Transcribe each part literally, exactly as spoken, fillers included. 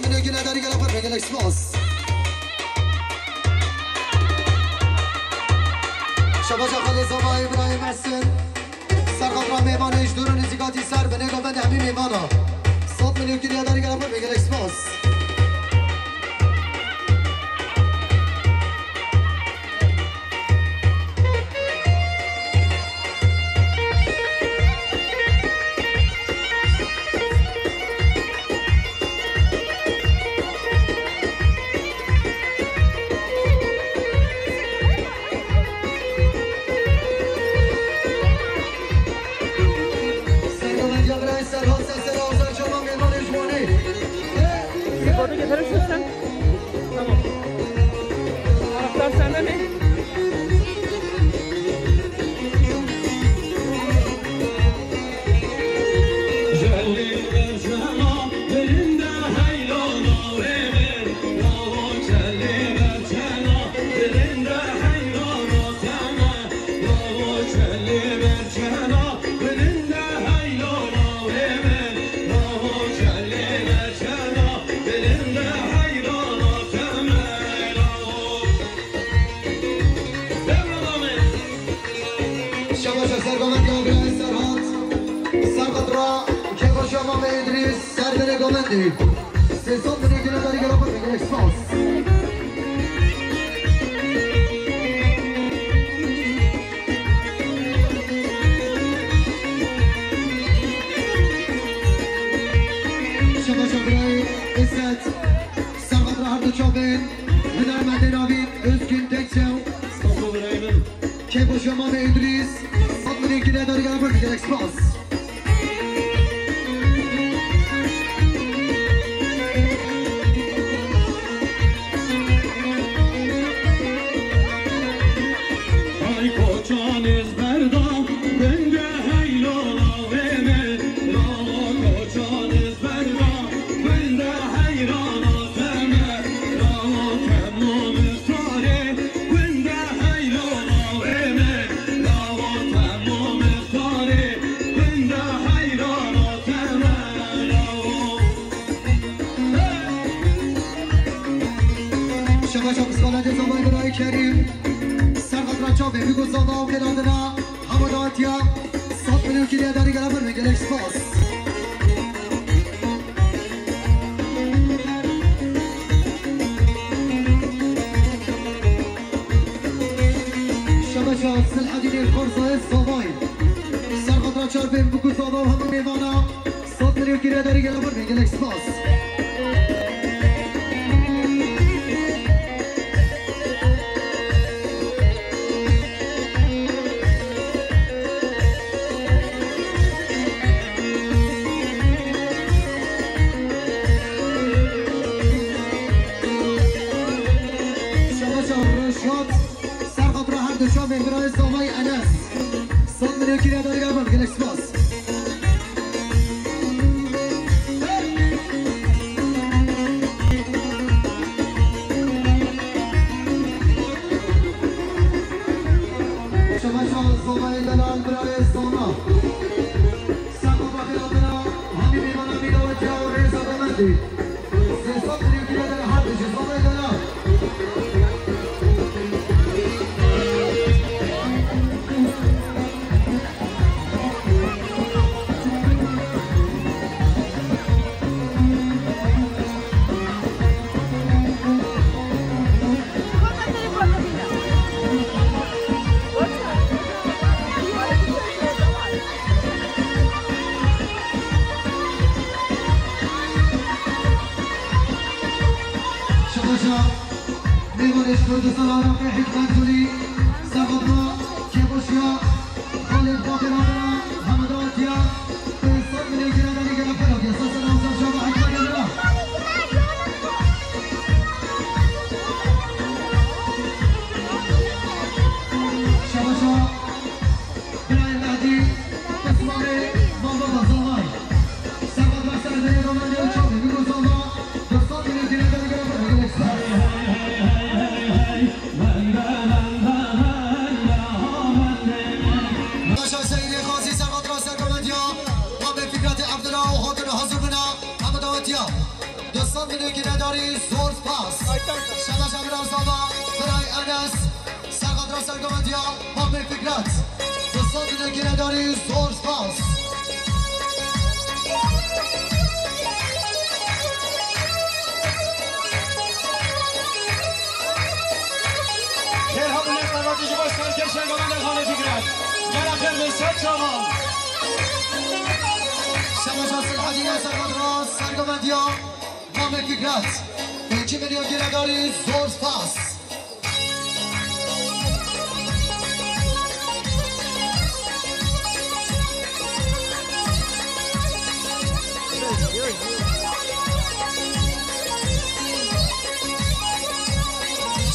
Minê gile derî gele xwe gelek spas. Şebaja Xalê Zava Îbrahîm Mesin. Serxatra mêvanê ji dûr û nêzîkatî ser binê govend hemî mêvana. Sed milyon kiriya derî gele xwe gelek spas. Serhat Seser Azerçaman mêvanê ji Wanê. Foto getirirsin sen. Tamam. Anahtar sende mi? Şebaşa ser Govendî Agirayê Serhat. Serhat ra Kêfa Şama ve Îdrîs ser binê Govendî. Sê sed binê gele derî gele xwe gelek spas. Şebaşa Agirayê Îset. Serhat ra her du çavên. Hunermendê navîn Özgün Tekçew. Spas û birayê min. Kêfa Şama ve Îdrîs. Sed milyon kiriya derî gele xwe gelek spas. Ay koçan ez berda, bende heylo lawê me, lawo koçan ez berda, bende heyrana te me, lawo kemo me sare, bende heylo lawê me, lawo kemo me sare, bende heyrana te me, lawo. Şebaşa Psîkolojê Zavayê Birayê Kerîm. Serhat ra çavê bî ku zava û kêladina hemû datiya. Sed milyon kiriya derî gele xwe gelek spas. Şebaşa Silhedînê Xorzoyê Zavayê. Serhat ra çavê bî ku zava û hemû mêvana. Sed milyon kiriya derî gele xwe gelek spas. Şebaşa Reşat. Serhat ra her du çavên birayê Zavayê Enes. Sed milyon kiriya derî gele xwe gelek spas. Şebaşa Zavayê Delal birayê Zana. Serhat ra kêladina hemî mêvana mîdawetiya û rêza Govendî. Şebaşa mêvanê ji Kurdistan Iraqê Hikmet Gulî, Serhat ra kêbaşiya Xalid Bakir Adana, Hemedatiya, sed milyon kiriya derî gele xwe gelek spas. Sasa Nazar Şaba Hikmet Gulî. Şebaşa Birayê Mehdî, Pismarê, Malbata Zavay. Serhat ra ser binê Govendî û çavê bî ku zava, du sed milyon kiriya derî gele xwe gelek spas. Paşa Seydê Xazî Serhat ra ser Govendiya, Babê Fikretê Evdila Giredarî zor spas. Şebeşa bira Zava, birayê Enes, serqadra sergovendiya Mamê Fikret. Du sed milyon giredarî zor spas. Xêr hatine servetî ji bo serkêşa govendê Mamê Fikret. Gela xêr be, ser çavan. Şebeşa Silhedîne serqadra sergovendiya Mamê Fikret, pêncî milyon giredarî zor spas.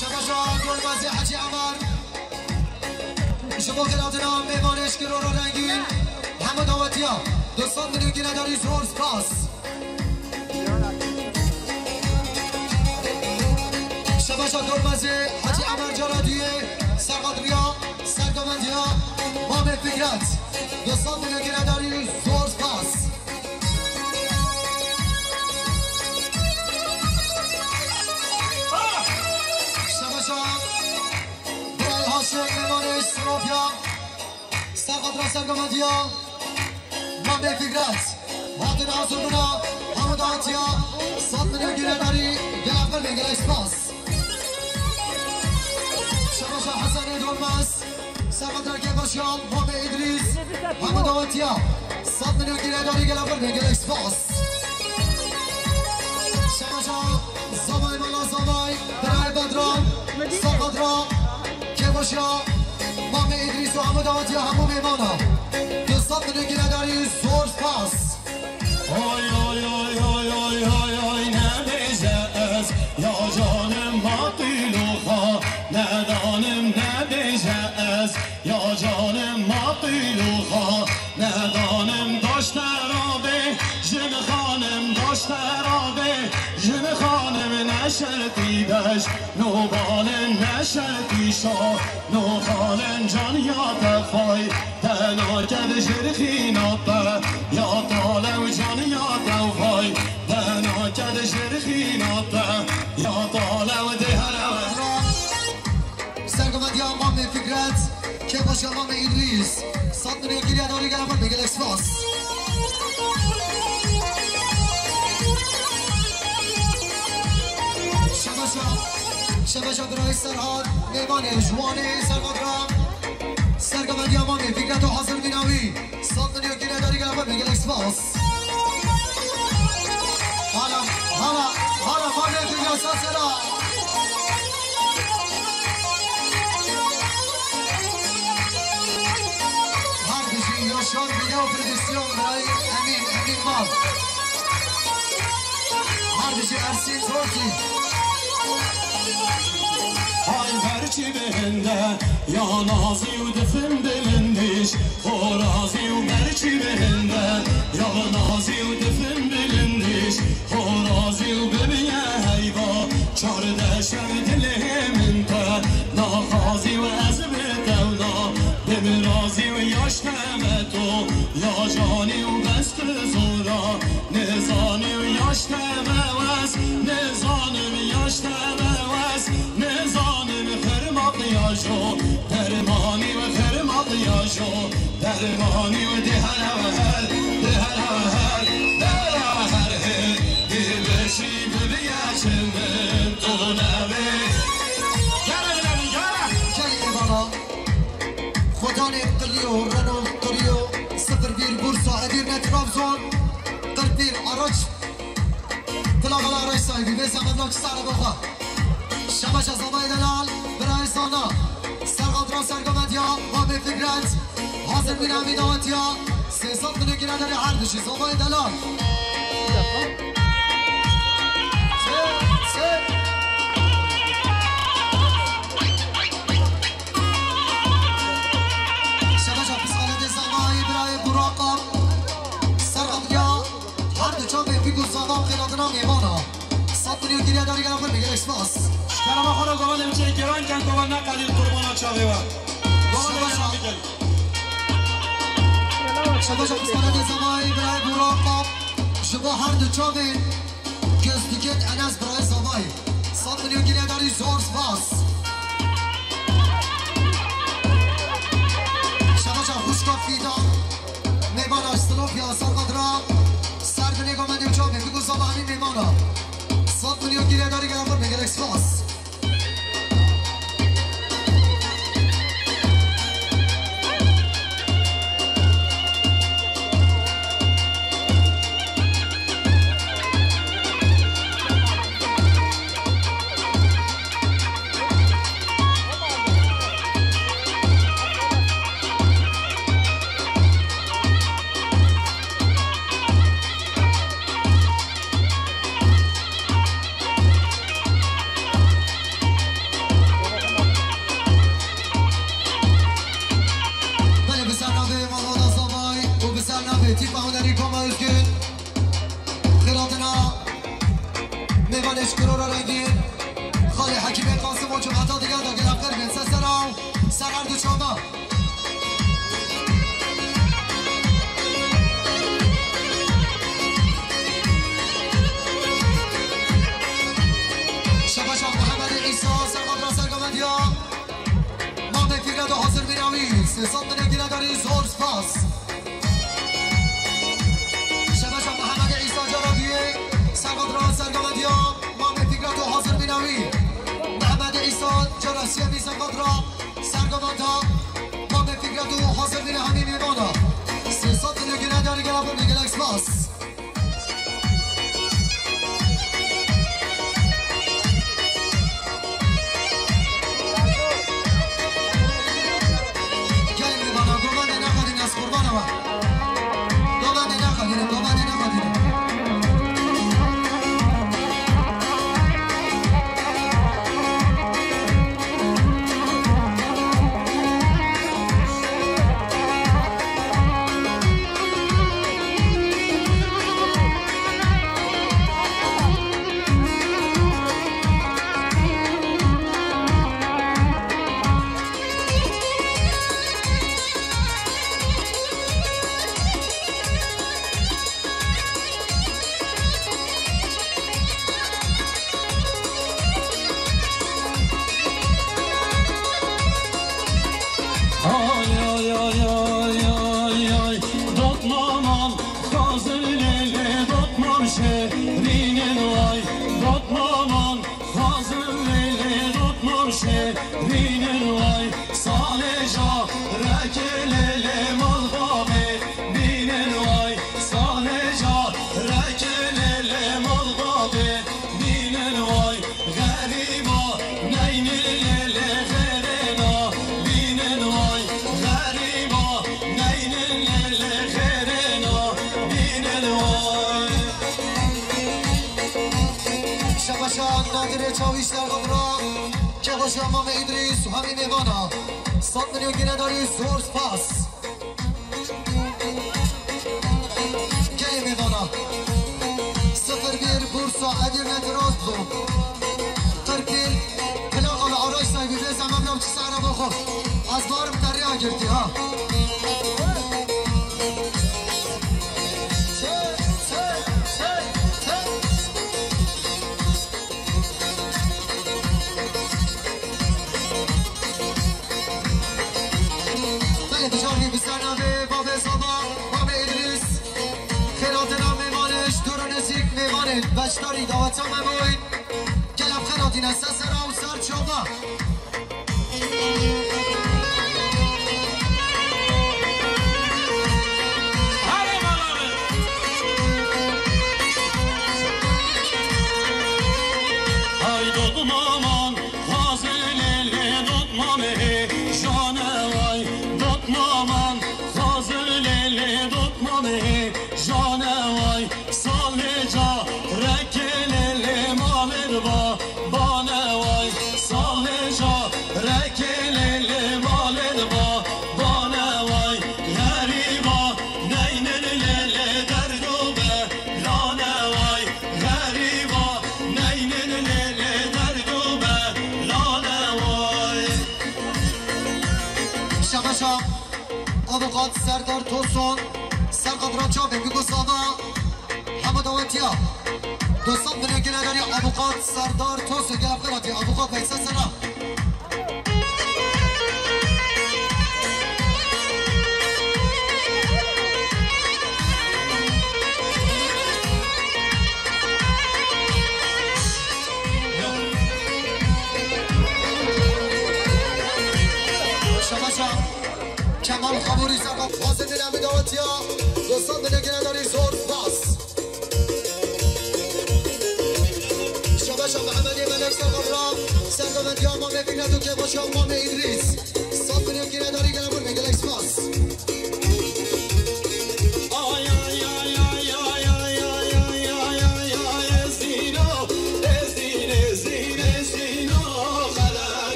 Şebeşa Dormezê Hecî Emer. Ji bo xêrhatina mêvanê ji Kirora Rengîn, hemû dawetiya du sed milyon giredarî zor spas. Şebeşa Dormezê Hecî Emer cara duyê serqadriya sergovendiya Mamê Fikret. Du sed milyon giredarî zor spas. Şebeşa Birayê Haşim Memanê ji Sirofya, serqadra sergovendiya Mamê Fikret. Hatin hazir bûna hemû dawetiya sed milyon giredarî, gelek xêr be, gelek spas. Şebeşa Hesenê Dormez, serqadra kêbaşiya Mamê Îdrîs, hemû dawetiya sed milyon giredarî, gelek xêr be, gelek spas. Şebeşa Zavay mala Zavay, birayê Bedran, serqadra kêbaşiya Mamê Îdrîs û hemû dawetiya hemû mêmana. Du sed milyon giredarî zor spas. Oy, oy, oy, oy, oy, oy, oy, nebêje ez, ya canim ma qîloxa, nedanim nebêje ez. Ya canim ma qîloxa, nedanim daşte rabê, jin xanim daşte rabê, jin xanim neşertî deş, nobalin neşertî şa, nobalin can ya te fay, te naked jir xîna te, ya talew can ya te fay, te naked jir xîna te, ya talew dê here. Sergovendiya Mamê Fikret, kêbaşiya Mamê Îdrîs. Sed milyon giriya darî gel xêr be, gelek spas. Şebeşa, Şebeşa birayê Serhat, mêvanê ji Wanê, serqadra sergovendiya Mamê Fikret û Hazir Mînawî. Sed milyon giriya darî gel xêr be, gelek spas. Hala, hala, hala, hala, hala, sera. Her bijî Yaşar Video Prodüksiyon, birayê Emîn, Emîn Mal. Her bijî Ersîn Torkî. Hay berçî bihinde, ya nazî û difin bilind îş. Horazî û berçî bihinde, ya nazî û difin bilind îş. Horazî û bibiye heyva, çardeh şev dilê min te. Naxazî û ez bi tewna, bim razî û yaş te me to. Ya canî û bes tu zora, nizanî û yaş te me wes, nizanim yaş te me wes, nizanim xirmaq ya jo, dermanî û xirmaq ya jo. Dermanî û dê here we her, dê here we her, dê here we her hê. Dê beşî bibiye çi min tu nevê. Gere bilemî, gere. Gelê bana. Xotanê Qiliyo, Renault Qiliyo, sıfır bir Bursa, Edirne, Trabzon, kırk bir araç. Plakalı araç sahibi, vê zehmet çi sare boxa. Şebeşa Zavayê Delal, birayê Zana, serqadra sergovendiya Mamê Fikret, hazir bîne vî dawetiya, sê sed milyon gire derê her dişî, Zavayê Delal. Çê, çê. Şebeşa Pisxanetê Zavayê, birayê Buraqa, serqadriya. Her du çavên vî ku zava û xêlatina mêvana. Sed milyon geriya darî gela xwe, gelek spas. Kerema xwe re govendê biçe kêran ken, govend neqedîn qurbana çavê we. Govendê kêran bikin. Şebeşa Pisxanetê Zavayê, birayê Buraqa, ji bo her du çavên kes dikî Enes birayê Zavayî. Sed milyon gînedarî, zor spas. Şeveca xwişka Fîdan. Mêvana Silofya Serqadra. Ser binê gamendê û çavê, bigo zava hemî mêvana. Sed milyon gînedarî, gelek xurme, gelek spas. Belê, bi ser navê Malbata Zavay û bi ser navê tîpa hunerî Koma Özgün, xêratina mêvanê ji Kirora Rengîn, xalê Hekîmê Qasim û cemaeta diger de gelek xêr bên ser sera û ser her du çava. Şebeşa Mihemedê Îsa, Serqadra Sergovendiya. Mamê Fîgredo hazir bîna wî, sê sed milyon gînedarî, zor spas. Şebeşa Mihemedê Îsa cara duyê, Serqadra Sergovendiya. Mamê Fîgredo hazir bîna wî. Mihemedê Îsa cara siyemî, Serqadra Sergovenda. Mamê Fîgredo hazir bîne hemî mêvana. Sê sed milyon gînedarî, gelek xurme, gelek spas. Gelin bana, govende ne kadar yaz kurban ama. Govende ne kadar, govende ne kadar. Ay, ay, ay, ay, ay, ay. Dotmaman, Xazir lê lê, dotmam şêrînin way. Dotmaman, Xazir lê lê, dotmam şêrînin way. Salê carekê lê lê, malbabê bînin way. Salê carekê lê lê, malbabê bînin way. Xerîba neynin lê lê, xêrêna bînin way. Xerîba neynin lê lê, xêrêna bînin way. Şebeşa Nadirê Çawîş, Serqadra, Kevoşa Mamê Îdrîs û hemî mêvana. Sed milyon gînedarî, zor spas. Gelê mêvana. Sifir bir Bursa, Edirne, Trabzon. Kırk bir, plakalı araç sahibi, vê zememle çi sehra bixwe. Ez barim te rêya girtî, ha. Belê, bijarî bi ser navê Babê Zava, Babê Îdrîs. Xêratina mêvanê ji dûr û nêzîk, mêvanên beşdarî daweta me bûn. Gelek xêratîne ser sera û ser çava. Herê mala be. Ay dotmaman, Xazir lê lê, dotmamê jane way. Dotmaman, Xazir lê lê, dotmamê jane way. Salê carekê lê lê, malê diba bane way. Salê carekê lê lê, malê diba bane way. Xerîba neynin lê lê, derd û belane way. Xerîba neynin lê lê, derd û belane way. Şebeşa Avukat Serdar Tosun, Serqadra Çavê, Bîgo Zava, hema dawetiya. Dostan, binê ginedarî avukat Serdar Tosun, gelek xwe ratî, avukat Veysel Sera. Şabaşa Kemal Xabûrî Serkan, Fazil Nînamî dawetiya, dostan, binê ginedarî zor spas. Şabaşa Mehemedê Melek Serkan ra, sergovendiya Mamê Fikret û Kêbaşa Mamê Îdrîs. Saf binê ginedarî gelek xwe, gelek spas.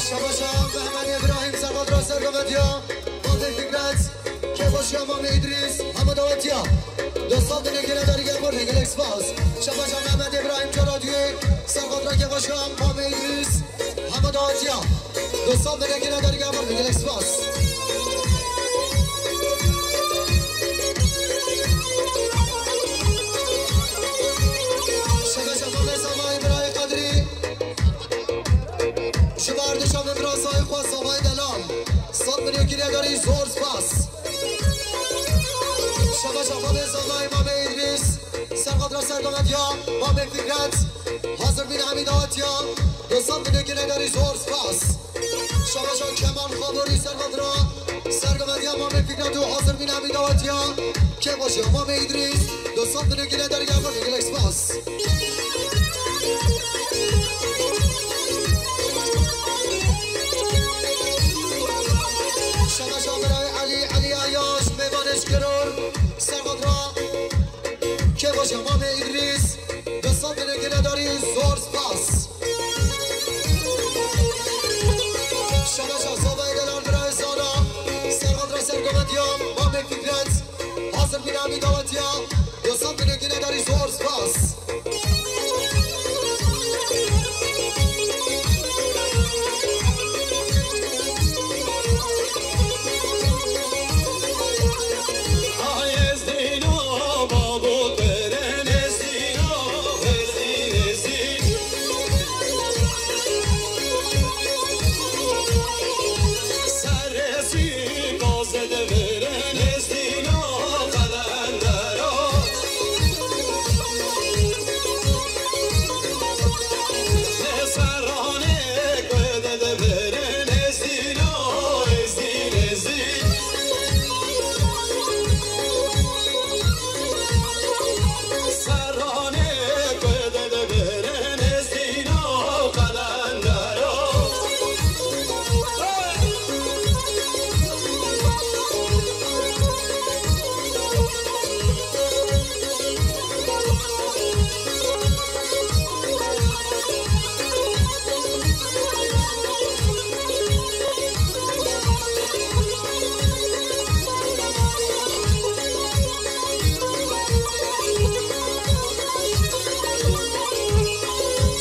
Şabaşa Mehmet Îbrahîm, serhatra sergovetiya Mamê Fikret, Kêbaşiya Mamê Îdrîs, hema dawetiya. Dostan, binê ginedarî gelek xwe, gelek spas. Şabaşa Mehmet Îbrahîm, cara duyê, serhatra Kêbaşiya Mamê Îdrîs, hema dawetiya. Dostan, binê ginedarî gelek xwe, gelek spas. Şabaşa Mamê Zavayî, birayê Qedrî. Ji berdişa min birasayê xwe Zavayê Delal. Sed binê ginedarî zor spas. Şabaşa Mamê Zavayê Mamê Îdrîs. Serhatra sergovetiya Mamê Fikret. Hazir bîn hemî dawetiya. Du sed binê ginedarî zor spas. Şabaşa Kemal Xabûrî serhatra sergovetiya Mamê Fikret û hazir bîn hemî dawetiya. Kêbaşiya Mamê Îdrîs. Du sed binê ginedarî gelek xwe, gelek spas. Şabaşa birayê Elî, Elî Eyaş, mêvanê ji Kiror, serhatra Kêbaşiya Mamê Îdrîs, du sed binê ginedarî zor spas. Şabaşa Zavayê Delal, birayê Zana, serhatra sergovetiya Mamê Fikret, hazir bîn hemî dawetiya. Du sed binê ginedarî zor spas.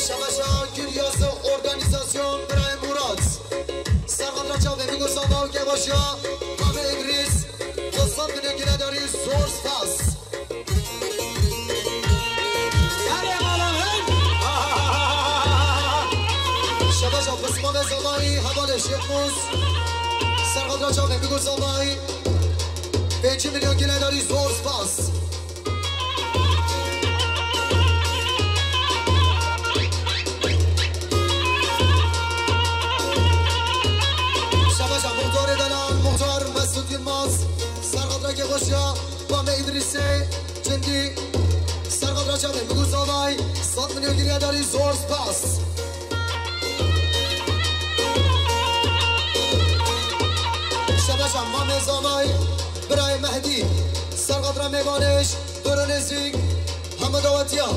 Şabaşa Kiryas Organîzasyon, birayê Murat. Serhatra çavê Mîngo Sava û Kêbaşiya Mamê Îdrîs, du sed binê ginedarî zor spas. Şabaşa Osmanê Zavayî, hevalê Şêx Mûs. Serhatra çavê Mîngo Zavayî, pêncî milyon ginedarî zor spas. Serqat Reçebê, Migû Zavay, sed milyon giriya darî, zor spas. Şebeşa Mamê Zavay, birayê Mehdî, Serqat Remê Balêş, Doro Nêzîk, hemû dawetiya,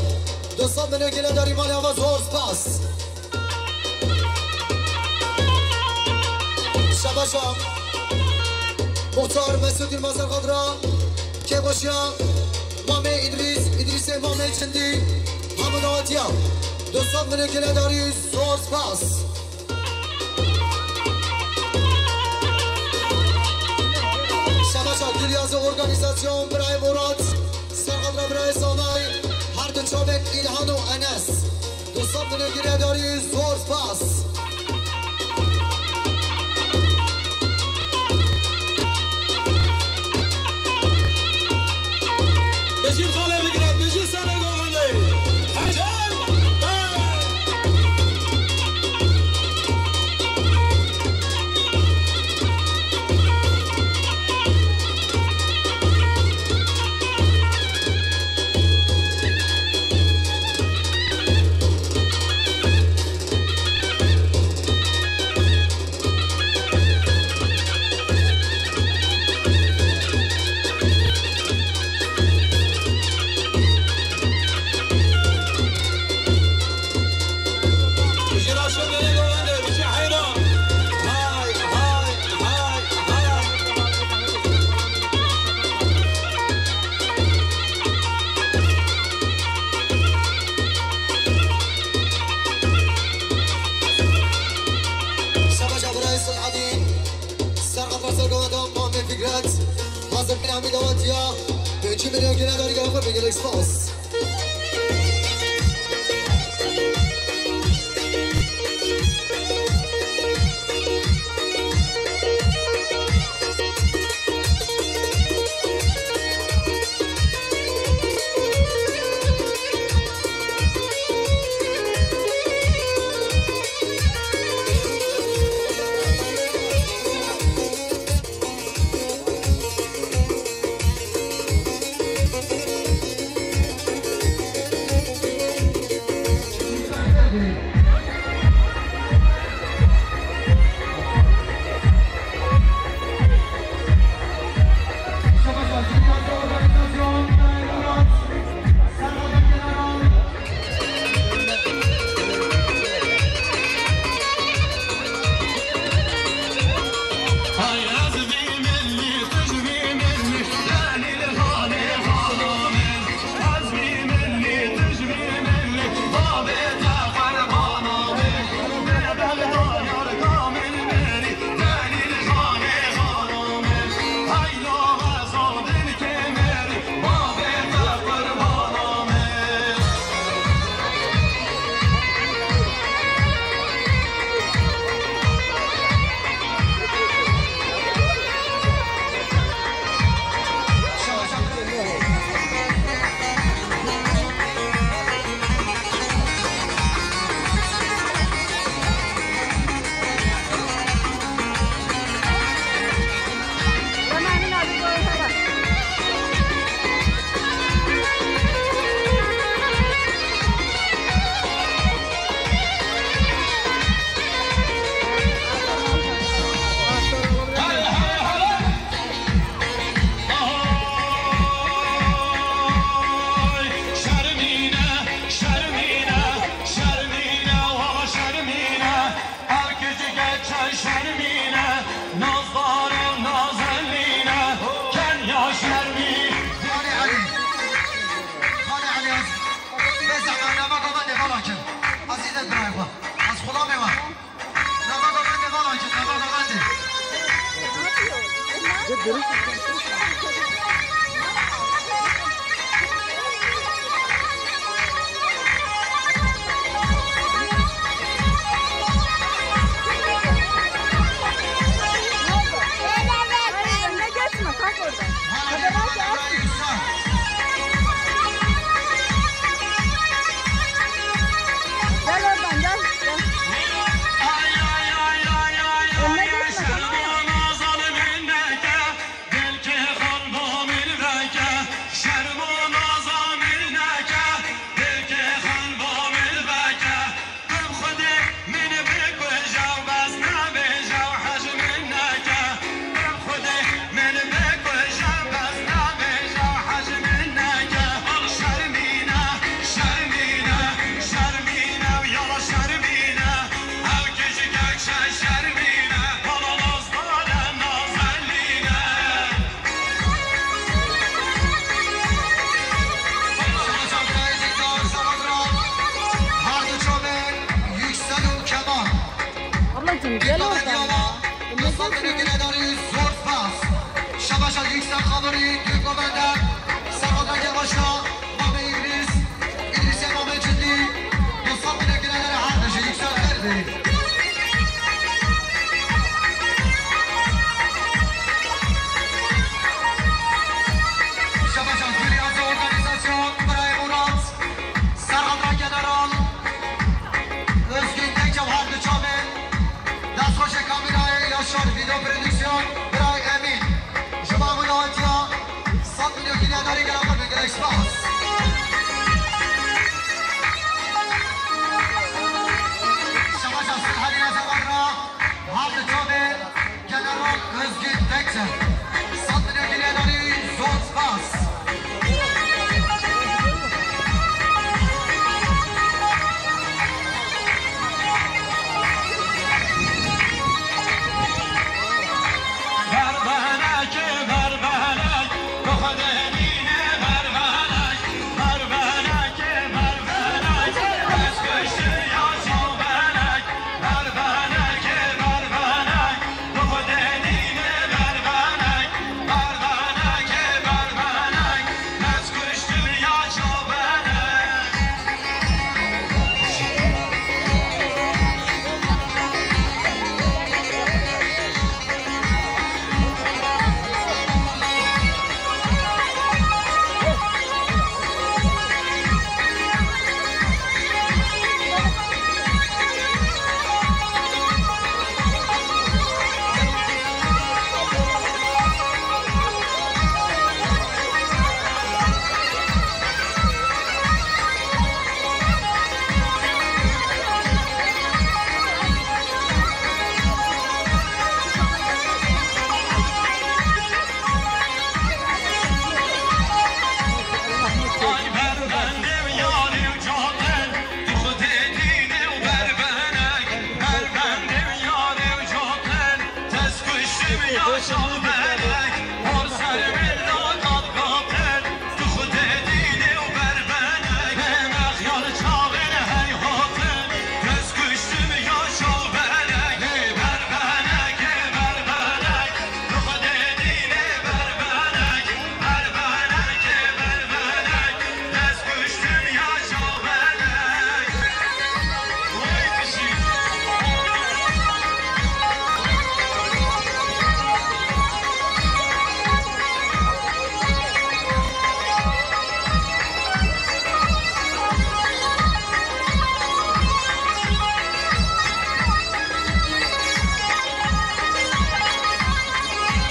du sed milyon giriya darî, malê ava, zor spas. Şebeşa Muxtar Mesûd Yilmaz Erxadra, kêbaşiya Mamê Îdrîs, Îdrîsê Mamê Cindî, hemû dawetiya, du sed milyon giriya darî, zor spas. Şebeşa Gilyazi Organîzasyon, birayê Murat, Serqadra birayê Zanay, her du çavên Îlhan û Enes. Du sed milyon giriya darî, zor spas. Bijî xalê bigire, bijî serê govendê. Hecel! Şebeşa birayê Selahaddin, Serqat Resul Gavada, Muhammed Fikret, Hazır Bin Hamid Avatiya, pêncî milyon gene darî gava, gelek spas. Ay, şermîne, şermîne, şermîne, wala şermîne. Her keçike çend şermîne, nazdar û nazenîne. Kenya şermî. Xalê Elî. Xalê Elî ez. Bes ama nava gava devala kin. Azîzet birayê xwe. Ez xulamê we. Gel oradan, gel, gel. Önüne geçme, tamam mı? Gelo da. Dostlar, beni yine darı zor spas. Şabaşa yüksel haberi, Gökmen Bender. Sarı Odra Yavaş'a, Mame İdris, İdris'e Mame Ciddi. Dostlar, beni yine darı hardacı yüksel derdi. Şabaşa Gülyazi Organizasyon, Bray Murat, Sarı Odra General, Özgün Tekçe, Harbi Çamen, Destxweşê kamerayê Yaşar Video Prodüksiyon, Biray Emîn. Ji bo hemû dawetiya sed milyon gînedarî gelaxwe bigire spas. Şebaşa Sulhanî Ezebadra, Harbi Çamen, General Özgün Tekçe. Sed milyon gînedarî zor spas.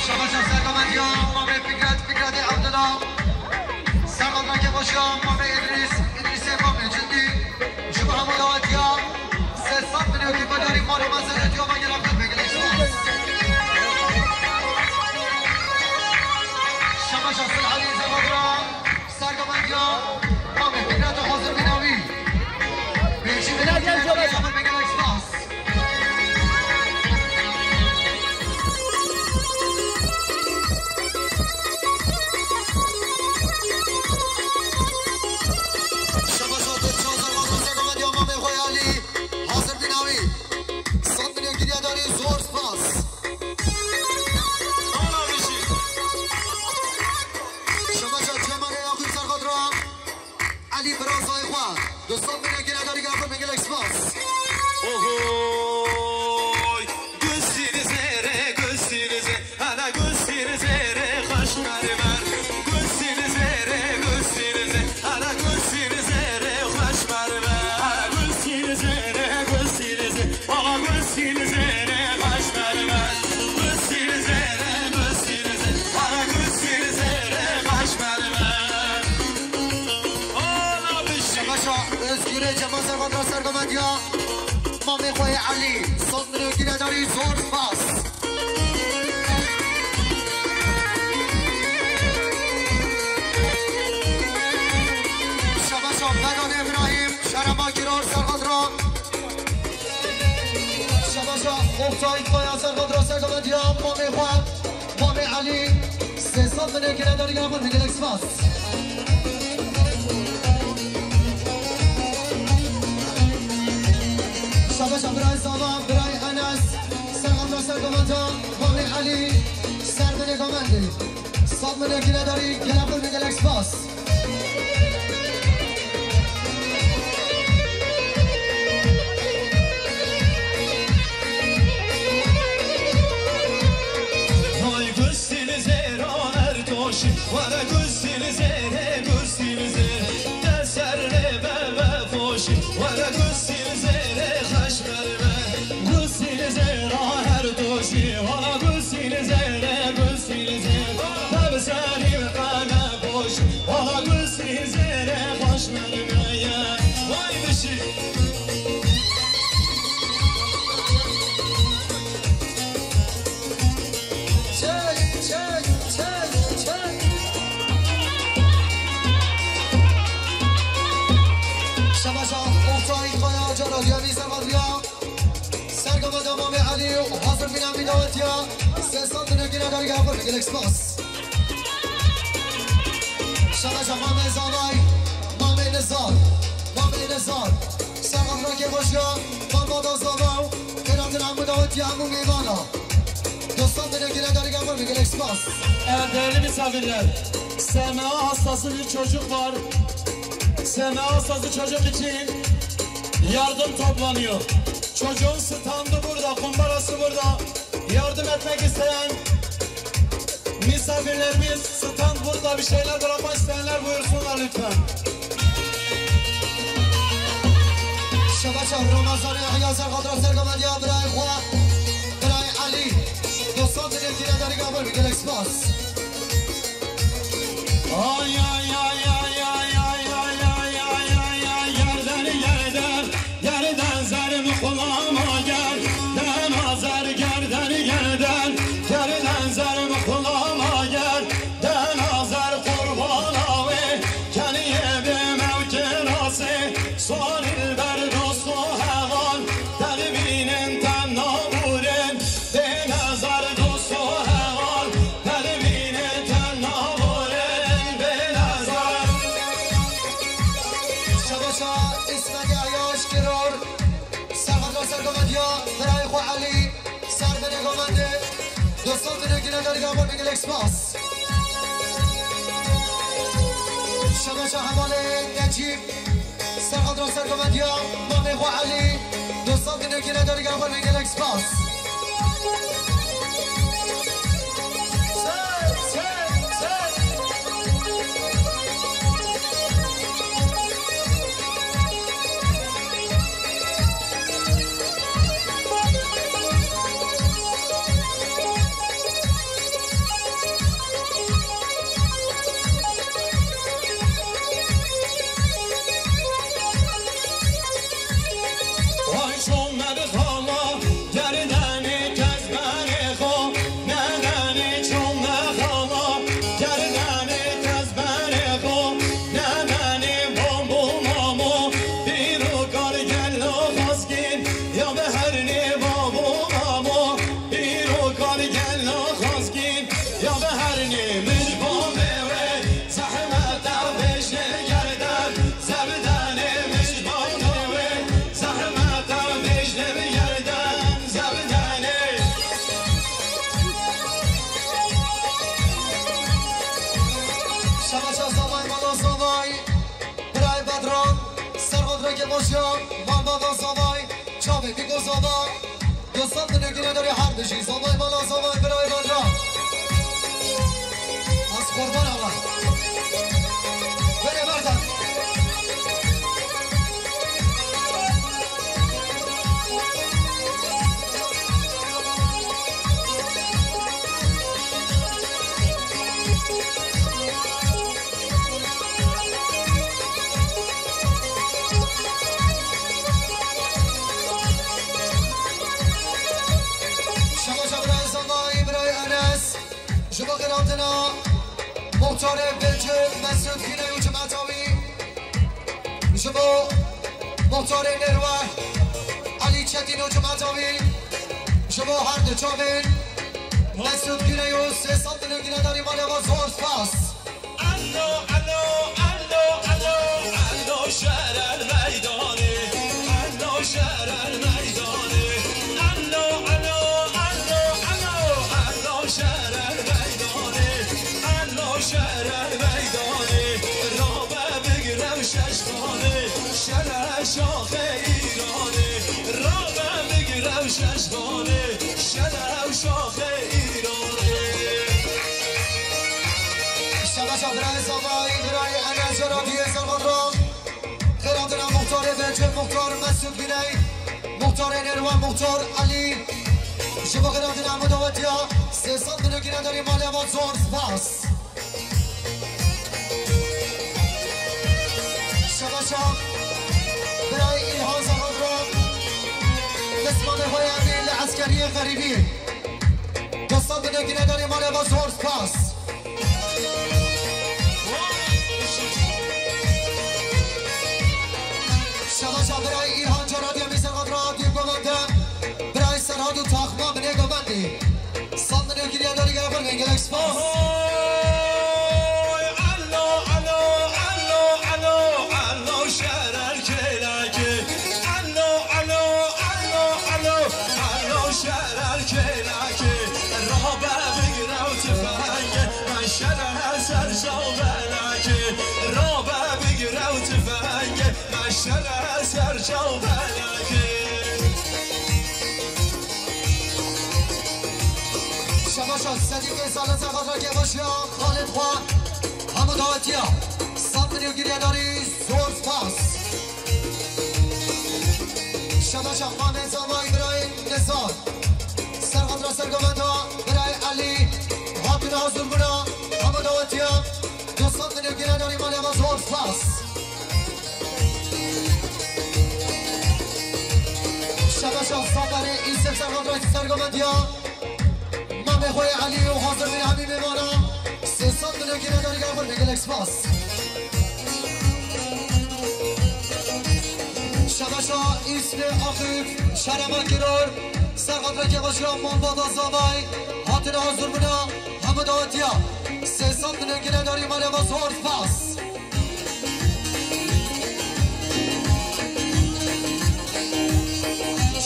Şabaşa Sergamediya, Mame Fikret, Fikretê Abdullah. Sergamediya Kebaşa, Mame İdris, İdrisê Mame Cindi. Ji bo hemû dawetiya, sê sed milyon gînedarî mala me zêde diya me gelaxwe bigire spas. Şebaşa Sulhanî Ezebadra. Sergamediya, Mame Fikret û Hazir Bînawî. Bêjî Bilal gel, Cevdet. Bigire spas. Şebaşa Sulhanî Ezebadra, Sergamediya, Mame Xweyalî, Hazir Bînawî. Sed milyon gînedarî zor spas. Ana bişî. Şebaşa Cemalê Yaqûb Serxadra, Elî Birazayê xwe, du sed milyon gînedarî gelaxwe bigire spas. Ohoy, gusîr zêrê, gusîr zê, hele gusîr zêrê xweş mermer. Gusîr zêrê, gusîr zê, hele gusîr zêrê xweş mermer. Hele gusîr zêrê, gusîr zê. Baba gusîl zêrê xweş mermer. Gusîl zêrê, gusîl zê. Baba gusîl zêrê xweş mermer. Ola bişî. Şebaşa Özgürê Cemal Serxadra Sergamediya. Mamê xwe yê Elî. Sed milyon gînedarî zor spas. Şebaşa Bedan Îbrahîm, Şerema Kirar Serxadra. Şebaşa Oktay Kaya Serxadra Sergamediya, Mamê xwe, Mamê Elî, sê sed milyon gînedarî gelaxwe bigire spas. Şebaşa Birayê Zava, birayê Enes, serqadra sergomenda, Mamê Elî, ser binê gomendê. Sed milyonekî nedarî, gelek xurmî, gelek spas. Hay gusîl zêra her toşî, were gusîl zêrê, gusîl zêr. Te ser lê bebe foşî, were gusîl zêrê xeş merve. Gusîl zêra her toşî, wala gusîl zêrê, gusîl zêr. Te bi serî qene poşî, wala gusîl zêrê xeş merve ye. Vay bişî. Çek, çek, çek, çek. Şebeşa Oktay Kaya, Cana Diyarî Servadiya. Sergama da Mamê Elî, hazir bîne bî dawetiya. Sê sed milyonekî nedarî, gelek xurmî, gelek spas. Şebeşa Mamê Zavay, Mamê Nizar, Mamê Nizar. Serqadra kêxweşiya, Mamada Zava û kêratina hemû dawetiya hemû mêvana. Dostan, dilekî nedarî, gelek xurmî, gelek spas. Evet, değerli misafirler, S M A hastası bir çocuk var. S M A hastası çocuk için yardım toplanıyor. Çocuğun standı burada, kumbarası burada. Yardım etmek isteyen misafirlerimiz, stand burada, bir şeyler bırakmak isteyenler buyursunlar lütfen. Şebeşa Ramazan Yahya, serqadra sergomediya birayê xwe, birayê Elî. Dostan, dilekî nedarî, gelek xurmî, gelek spas. Ay, ay, ay, ay, ay, ay, ay, ay, ay, ay, ay, gerden, gerden. Gerden zer mixulama gerden azer, gerden, gerden. Gerden zer mixulama gerden azer, qurbana wê keniyê bê mewkê nasê. Sonil ber dosto heval, te dibînin te naburin. Bêne zer dosto heval, te dibînin te naburin. Bêne zer. Şebeşa Îsmet Yahya Eşkiror, serqadra sergomediya birayê xwe Elî, ser binê gomendê. Dostan, dilekî nedarî, gelek spas. Şebeşa hevalê Necîb, serqadra sergomediya mamê xwe Elî. Dostan, dilekî nedarî, gelek spas. Vay çommer xala, gerdenê kes berê xo, nedenê çommer xala, gerdenê kes berê xo, nedenê bambo mamo, bîro kar gelo xaskîn, ya be hernê babo mamo, bîro kar gelo xaskîn, ya be hernê min bamê wê, zehmeta bêjne gerden. Zevdanê mijbanê wê, zehmeta bêjne bi gerden zevdanê. Şebeşa Zavay, mala Zavay, birayê Bedran, serqadra kêxweşiya, mala Zavay, çavê Bîko Zava. Dostan, dilekî nedarî, her bijî. Zavay mala Zavay, birayê Bedran. Ez qurban Allah. Were berdan. Şebeşa birayê Zavay, birayê Enes. Ji bo qiratina muxtarê Bilci Mesûd Gîney û cemata wî. Ji bo muxtarê Nêrwe Elî Çetîn û cemata wî. Ji bo her du çavên Mesûd Gîney û sê sed milyonekî nedarî, mala we zor spas. Elo, elo, elo, elo, elo, şerer meydanê, elo, şerer meydanê. Şeşxanê şere û şaxê Îranê. Şebeşa birayê Zavayî, birayê Enes Ceradiyê Serxadra. Xêratina muxtarê Bencê, muxtar Mesûd Güney, muxtarê Nêrwan, muxtar Elî. Ji bo xêratina hemû dawetiya sê sed milyon ginedarî malê ava zor spas. Şebeşa birayê Îlhan Zahadra, pismanê xwe yê evî li eskeriyê xerîbî. Du sed milyon ginedarî malê ava zor spas. Şebeşa birayê Îlhan Caradiyê Mîser Xadra Adiyê Govende, birayê Serhad û Taxma binê Govendê. Sed milyon giriya darî gere xwe, gelek spas. Ahoy, alo, alo, alo, alo, alo, şerer kêlekê. Alo, alo, alo, alo, alo, şerer kêlekê. Rabe bigire û tifengê, me şere ser çav belekê. Rabe bigire û tifengê, me şere ser çav belekê. Şebeşa Sedîqê Salih Zerxadra Kebaşiya Xalid Xwa hemû dawetiya. Sed milyon giriya darî zor spas. Şebeşa Mamê Zavayî birayê Nizar. Serxadra Sergovenda birayê Elî. Hatina hazir bûna hemû dawetiya. Du sed milyon giriya darî malê ava zor spas. Şebeşa Zaferê Îsef Serxadra Sergovendiya. Mamê xwe yê Elî û hazir bîne hemî mêmana. Sê sed milyon gire darî gere xwe, gelek spas. Şebeşa Îsmê Axif, Şerema Kiror, Serxadra Kebaşiya Malbata Zavay, hatine hazir bûna hemû dawetiya. Sê sed milyon gire darî malê ava zor spas.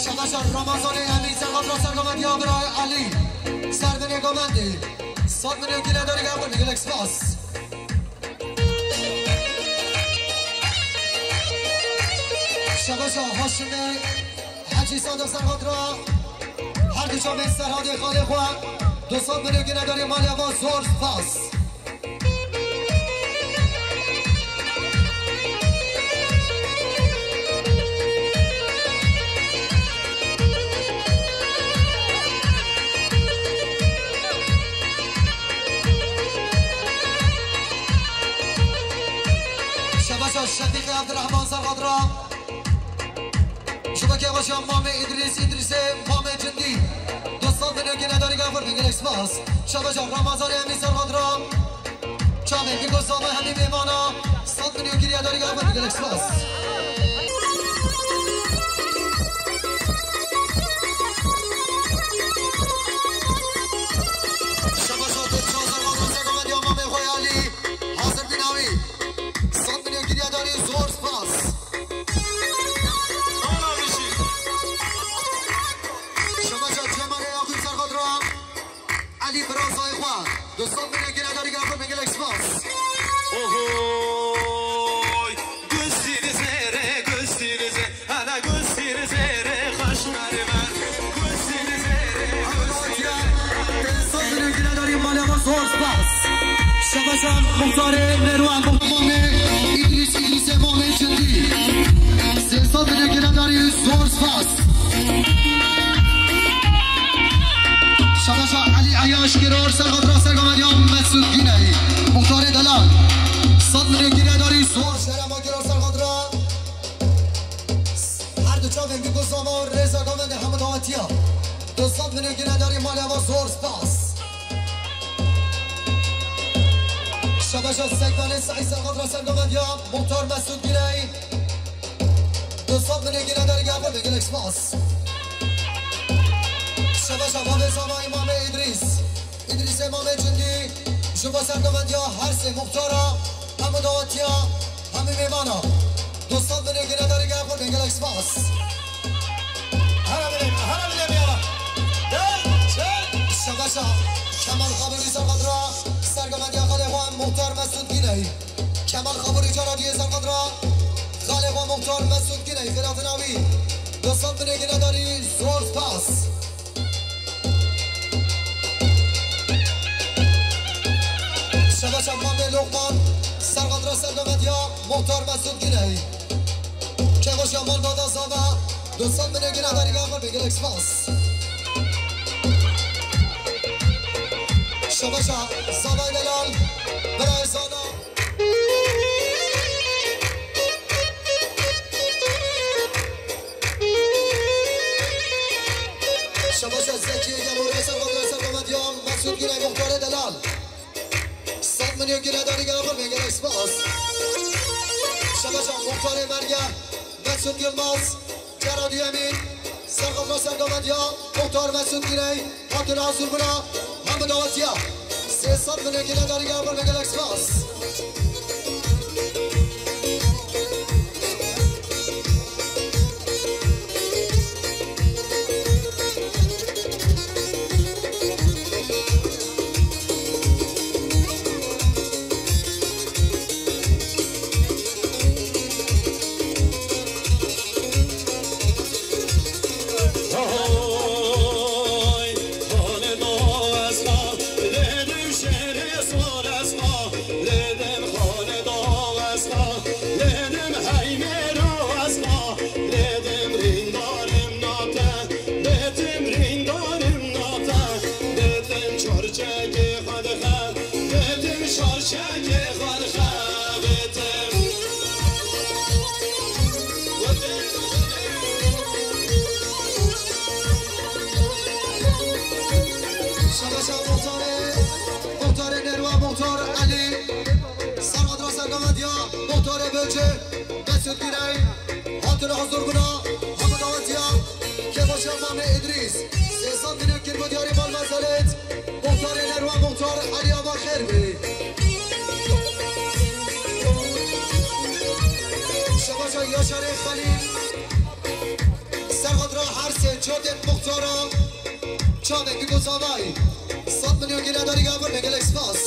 Şebeşa Ramazanê Emîn Serxadra Sergovend ya birayê Elî. Servinê Govendê. Sed milyon gire darî gere xwe, gelek spas. Şebeşa Haşimê Hecî Sadiq Serxadra. Her du çavên Serhadê xalê xwe. Du sed milyon gire darî malê ava zor spas. Şebeşa Şefîqê Evdirehman Serxadra. Ji bo kebaşa Mamê Îdrîs, Îdrîsê Mamê Cindî. Du sed milyon gire darî gere xwe, gelek spas. Şebeşa Ramazanê Emîn Serxadra. Çavên Bîko Zava hemî mêmana. Sed milyon giriya darî gere xwe, gelek spas. Şebeşa Dilşad Serxadra Sergovend ya Mamê xwe yê Elî. Hazir bîne wî. Sed milyon giriya darî, zor spas. Şebeşa Cemalê Yaqûb Serxadra. Elî Birazayê xwe. Du sed milyon gire darî gere xwe, gelek spas. Ohoy, gustî li zêrê, gustî li zê-, hele gustî li zêrê, xweş mermer. Gustî li zêrê, gustî li zêrê. Pênc sed milyon gire darî malê ava, zor spas. Şebeşa muxtarê Nêrwan, Mamê Îdrîs, Îdrîsê Mamê Cindî. Sê sed milyon gire darî, zor spas. Şebeşa Elî Eyaş Giror, Serxadra Sergovend ya Mesûd Güney. Muxtarê delal. Sed milyon gire darî, zor. Şerema Giror Serxadra. Her du çavên Bîko Zava û Rêza Govendê hemû dawetiya. Du sed milyon gire darî malê ava, zor spas. Şebeşa Sekdanê Seîd Serxadra Sergovend ya Muxtar Mesûd Güney. Du sed milyon gire darî gere xwe, gelek spas. Şebeşa Mamê Zavayê Mamê Îdrîs. Îdrîsê Mamê Cindî. Ji bo sergovendiya her sê muxtara, hemû dawetiya, hemî mêmana. Du sed milyon gire darî gere xwe, gelek spas. Here bilê, here bilê biyara. Gel, gel. Şebeşa Kemal Xabûrî Serxadra, sergovendiya xalê xwe Muxtar Mesûd Güney. Kemal Xabûrî cara duyê Serxadra. Xalê xwe Muxtar Mesûd Güney, xêratina wî. Du sed milyon gire darî, zor spas. Muxtar Mesut Güney. Kevoşa Manda da Zava. Du sed milyon gine darî gavur be, gelek spas. Şabaşa Zava Delal. Birayê Zana. Şabaşa Zekî Yavur Eser Badra Eser Mehmet Yan. Mesut Güney Muxtarê Delal. Sed milyon gire darî gavur be, gelek spas. Şabaşa Muxtarê Merge, Mesut Yilmaz, Cera Duyemîn, Serxofra Sergamediya, Muxtar Mesut Güney, hatin hazir buna, hemû dawetiya. Sê sed milyon gire darî gavur be, gelek spas. Şabaşa Muxtarê, Muxtarê Nerwa, Muxtar Elî, Serhat Raser Gamediya, Muxtarê Böcü, Mesut Güney, hatin hazir buna, hemû dawetiya, Kevoşa Mamê Îdrîs, sê sed milyon kirbo diyarî mal mezelet, Muxtarê Nerwa, Muxtar Elî, ava xêr bî. Şabaşa Yaşarê Xelîl, Serhat ra her sê cotên muxtara, çavekî ku zavayî, sed milyon gire darî gavur be, gelek spas.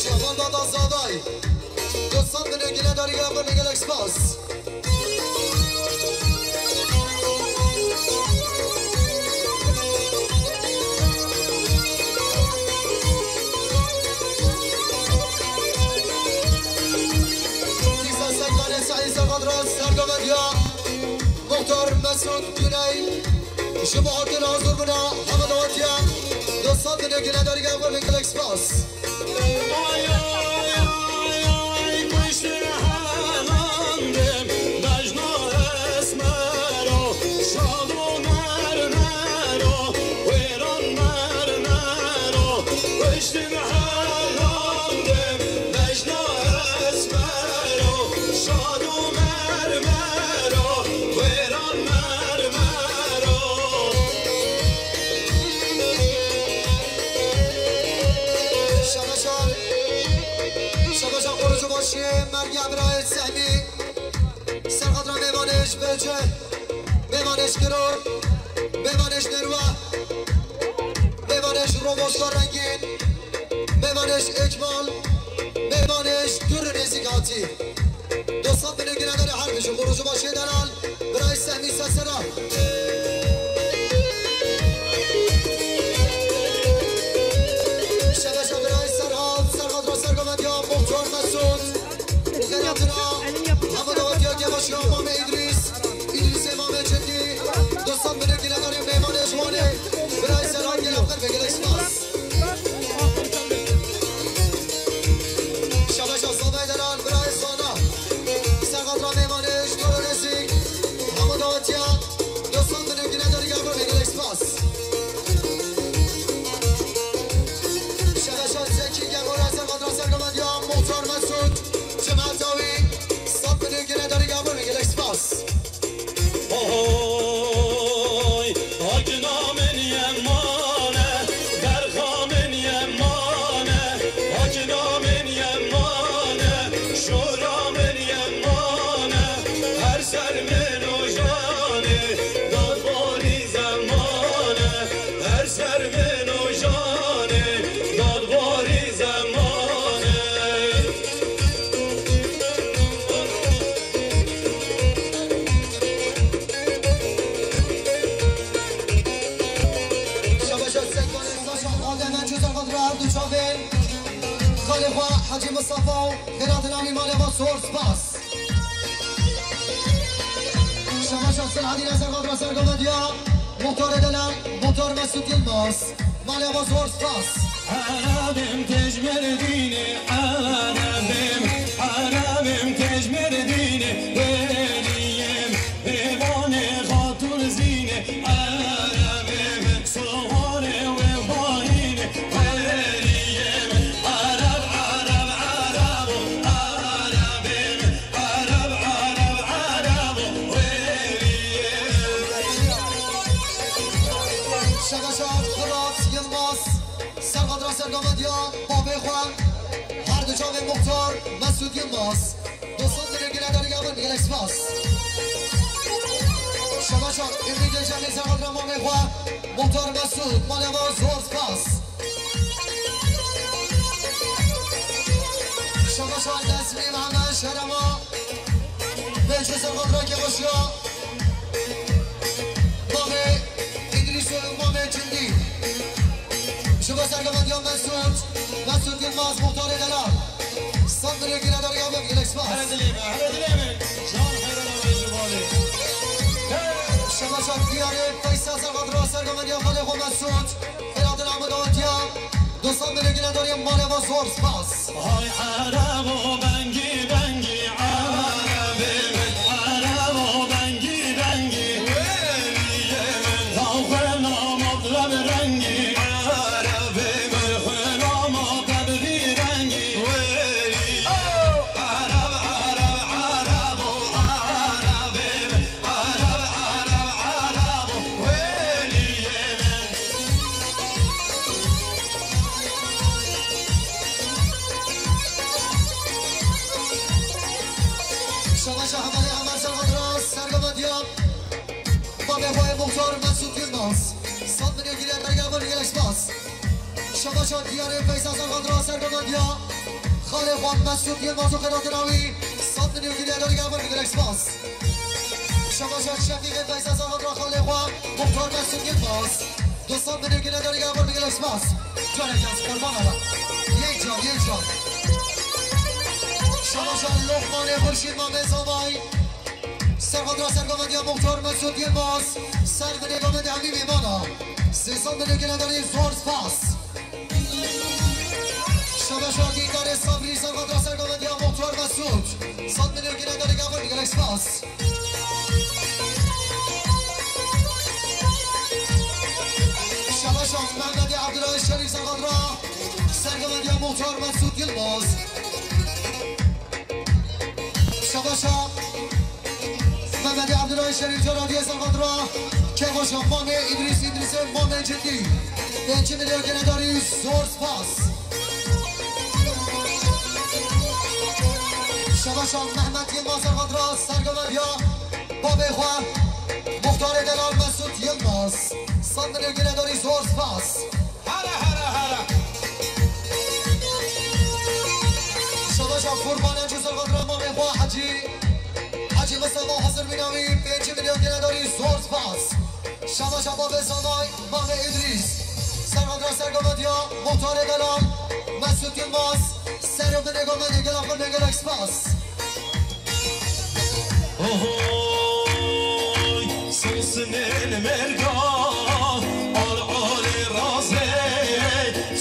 Şevval Dada Zavay. Dostan binê gile darî ya xwe gelek spas. Dîsa Sekvanê Seîd Serxadra sergovediya Muxtar Mesûd Güney. Ji bo hatin hazir bûna hemû dawetiyan. Dostan binê gile darî ya xwe gelek spas. Ay, ay, ay, ay, kuştun helandim, Mecnun esmero, şado mermero, wêran mermero, kuştun helandim, Mecnun esmero, şado mermero, wêran mermero. Şabaşa, şabaşa Qurucu Başî, Mergî Ebrahî Sehmî, Serxadra Mêvanêj Bêce, Mêvanêj Kiror, Mêvanêj Nerwa, Mêvanêj Roboşka Rengîn, Mêvanêj Ekmal, Mêvanêj Gurû Nêzîk Hatî. Dostan binê ginedarê her bijî Qurucu Başê delal, birayê Sehmî Sesera. Şebeşa birayê Serhat, Serhat Raser Govendiya, Muxtar Mesûd. Xêratina, hemû dawetiya Kevaşiya Mamê Îdrîs, Îdrîsê Mamê Çetî. Dostan binê ginedarê mêvanê ji Wanê, birayê Serhat gelek xêr ve gelek spas. Şabaşa Zavay Delal, birayê Zana. Serxadra mêvanê ji Doro Nêzîk, hemû dawetiya, dostan binê ginedarî ya xwe ve gelek spas. Şabaşa Zekî Gemora, Serxadra sergovendiya Muxtar Mesûd, cemaeta wî, sed binê ginedarî ya xwe ve gelek spas. Oy, hakina min yemane, derxa min yemane, hakina min yemane, şora min yemane, her ser min û janê, dadbarî zemane, her ser min û janê, dadbarî zemane. Şabaşa Sekvanê Saşa Adem en çû serxadra her du çavên xalê xwe Hecî Mistefa û xêratina wî malê xwe zor spas. Şabaşa Silahedîn serxadra sergovendiya Muxtarê Delal, Muxtar Mesûd Yilmaz. Malê xwe zor spas. Erebim têj Mêrdînê, Erebim, Erebim têj Mêrdînê, wêriyê min, Mêvanê Xatûn Zînê, Erebim, Sowarê wê bahînê, wêriyê min, Ereb, Ereb, Erebo, Erebim, Ereb, Ereb, Erebo, wêriyê min. Şebeşa Firat Yilmaz, serxadra sergovendiya babê xwe, her du çavê Muxtar Mesûd Yilmaz. Dostan dilê ginedarî ya min gelek spas. Şebeşa Ümîdê Cemîl, serxadra mamê xwe, Muxtar Mesûd, malê xwe zor spas. Şebeşa Nesmî Mehmet Şerema, Bêje serxadra Kevaşiya Mamê Îdrîs û Mamê Cindî. Ji bo sergovendiya Mesûd, Mesûd Yilmaz, Muxtarê Delal. Sed binê ginedarî ya min gelek spas. Here dilê me, here dilê me. Can xêrana wê ji balê. Şebeşa diyarê Feysel serxadra sergovendiya xalê xwe Mesûd. Xêratina min dawetiya. Dostan dilê ginedarî malê xwe zor spas. Hay Erebo bengî bengî, Erebê min, Erebo bengî bengî, wêriyê min. Law xwêna me bi rengî, Erebê min, xwêna me bi vî rengî, wêriyê. Ereb, Ereb, Erebo, Erebê min. Ereb, Ereb, Erebo, wêriyê min. Şebeşa hevalê Emer serxadra sergovendiya mamê xwe yê Muxtar Mesûd Yilmaz. Sed binê ginedarî ya min gelek spas. Şebeşa diyarê Feysel serxadra sergovendiya Xalê xwe Mesûd Yilmaz û xelatira wî sed milyon geriye darî gavin gelek spas. Şebaşa Şefîqê Feysa Zahadra xalê xwe Muxtar Mesûd Yilmaz du sed milyon geriye darî gavin gelek spas. Careke ez qurbana we. Yek can, yek can. Şebaşa Lokmanê Xurşîd Mamê Zavay. Serxadra sergovendiya Muxtar Mesûd Yilmaz. Ser binê govendê hemî mêmana. Sê sed milyon geriye darî zor spas. Şebaşa Dîndarê Sabrî serxadra sergovendiya Muxtar Mesûd. Sed milyon geriye darî gavin gelek spas. Şebaşa Mehmedê Abdullah Şerîf serxadra sergovendiya Muxtar Mesûd Yilmaz. Şebaşa Mehmedê Abdullah Şerîf cara diye serxadra. Kevoşa Mamê Îdrîs Îdrîsê Mamê Cindî. Pêncî milyon geriye darî zor spas. Şebaşa Mehmet Yilmaz serxadra sergovendiya babê xwe Muxtarê Delal Mesûd Yilmaz. Sed milyon geriye darî zor spas. Here, here, here. Şebaşa Qurban Encu serxadra mamê xwe Hecî, Hecî Mistefa hazir bîna wî pêncî milyon geriye darî zor spas. Şebaşa babê Zanay, mamê Îdrîs. Serxadra sergovendiya Muxtarê Delal Mesûd Yilmaz. Ser û binê govendê gelek xwe gelek spas. Ohoy, sosinên merga, al alê razê,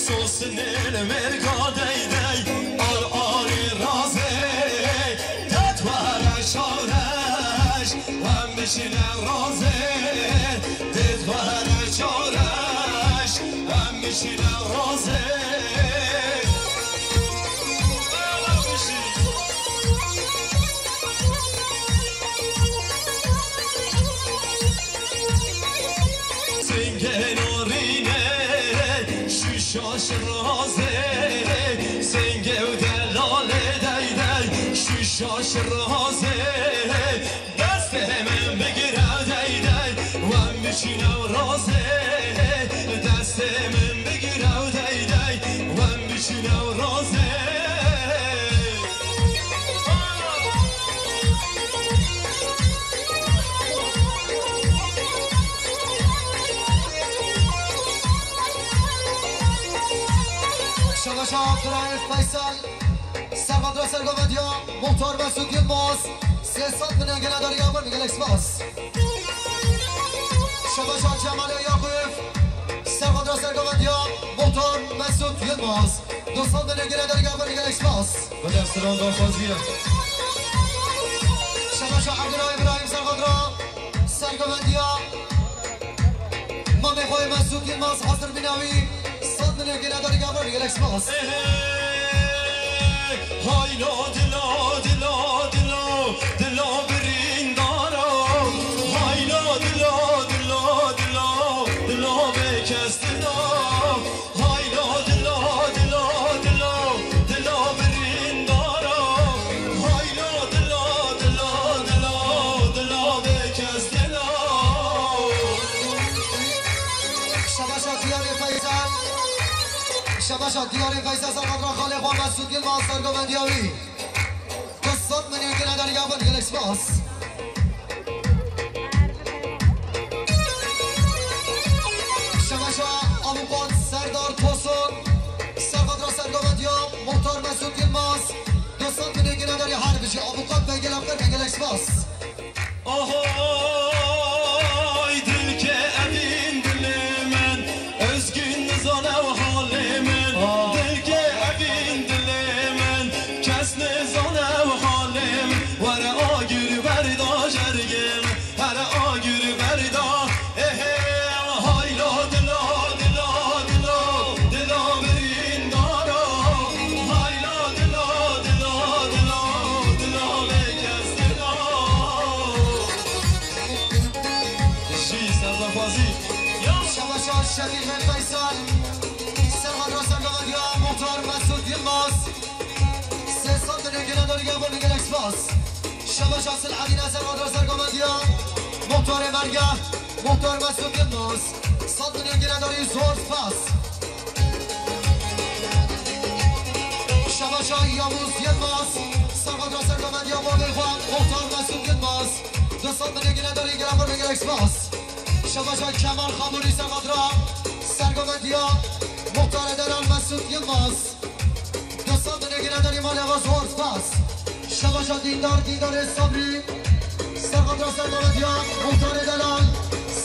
sosinên merga dey dey, al alê razê, det were şareş, em bişîne razê, det were şareş, em bişîne razê. Singê norîne, şûşa şirazê, singê û delalê dey dey, şûşa şirazê. Destê min bigire dey dey, wem biçîne razê. Destê min bigire dey dey, wem biçîne razê. Şebaşa Abdurahîm Feysel. Serxadra sergovendiya Muxtar Mesûd Yilmaz, sê sed milyon geriye darî gavin gelek spas. Şebaşa Cemalê Yaqûb, serxadra sergovendiya Muxtar Mesûd Yilmaz, du sed milyon geriye darî gavin gelek spas. Bi desthilan daxwazî ye. Şebaşa Ebdullah Îbrahîm serxadra sergovendiya Mamê xwe Mesûd Yilmaz hazir bîna wî sed milyon geriye darî gavin gelek spas. Hey, hey, haylo dilo, dilo, dilo, dilo birîndaro. Haylo dilo, dilo, dilo, dilo bêkestina. Haylo dilo, dilo, dilo, dilo birîndaro. Haylo dilo, dilo, dilo, dilo bêkestina. Şebaşa Diyarê Feysel. Şebaşa Diyarê Feysel serxadra xalê xwe Mesûd Yilmaz sergovendiya wî. Du sed milyon geriye darî gavin gelek spas. Şebaşa Avukat Serdar Tosun. Serxadra sergovendiya Muxtar Mesûd Yilmaz. Du sed milyon geriye darî her bijî Avukat Bey gelek xêr gelek spas. Ahoy, dilkê evîn dilê min, Özgün nizane halê min. Dilkê evîn dilê min, kes nizane halê min. Were agir berda jergê min, here agir berda. Ehê, hayla dila, dila, dila, dila birîndara. Hayla dila, dila, dila, dila bêkes dila. Jî serdaxwazî. Ya. Şebaşa Şefîqê Feysel. Serxadra sergovendiya Muxtar Mesûd Yilmaz. Sê sed milyon geriye darî gavin gelek spas. Şebaşa Silhedîne serxadra sergovendiya Muxtarê Mergeh, Muxtar Mesûd Yilmaz. Sed milyon geriye darî zor spas. Şebaşa Şah Yavuz Yilmaz, serqatra serqamediya babê xwe, Muxtar Mesut Yilmaz. Du sed milyon gine darî, gelek xwe gelek spas. Şebaşa Kemal Xamurî, serqatra serqamediya Muxtarê Delal Mesut Yilmaz. Du sed milyon gine darî, malê xwe zor spas. Şebaşa Dîndar, Dîndarê Sabrî, serqatra serqamediya Muxtarê Delal.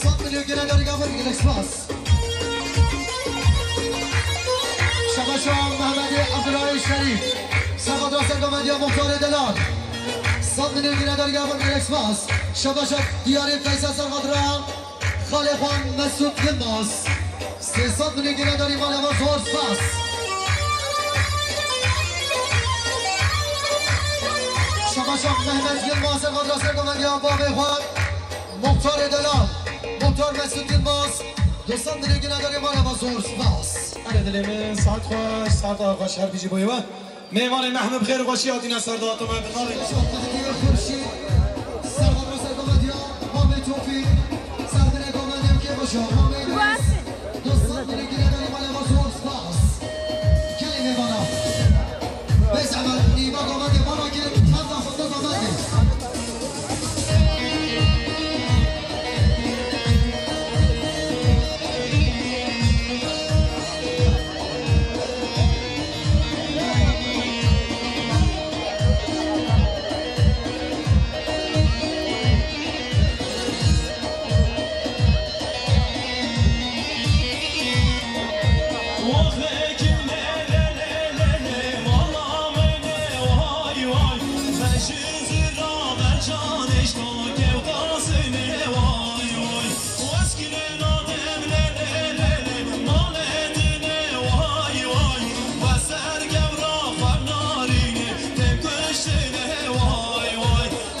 Sed milyon gine darî, gelek xwe gelek spas. Şebaşa Mehmedê Ebdulahê Şerîf, serqatra serqamediya Muxtarê Delal. Sed milyon gine darî, gelek xwe gelek spas. Şebaşa Diyarê Feysel, serqatra xalê xwe Mesut Yilmaz. Sê sed milyon gine darî, malê xwe zor spas. Şebaşa Mehmet Yilmaz, serqatra serqamediya babê xwe, Muxtarê Delal, Muxtar Mesut Yilmaz. Du sed milyon gine darî, malê xwe zor spas. Erê dilê min, saet xweş, saeta xweş her bijî bo we. Mêvanê me hemû bi xêr û xweşî hatine ser data me, bi navê Şahmedê Xurşîd, serqatra serqamediya Mamê Tofîq, serqatra serqamediya kêvaşa Mamê Deniz. Du sed milyon gine darî, malê xwe zor spas. Gelê mêvana. Bê zehmet, nîva gamedê bana kirin, tevda xwe da gamedê.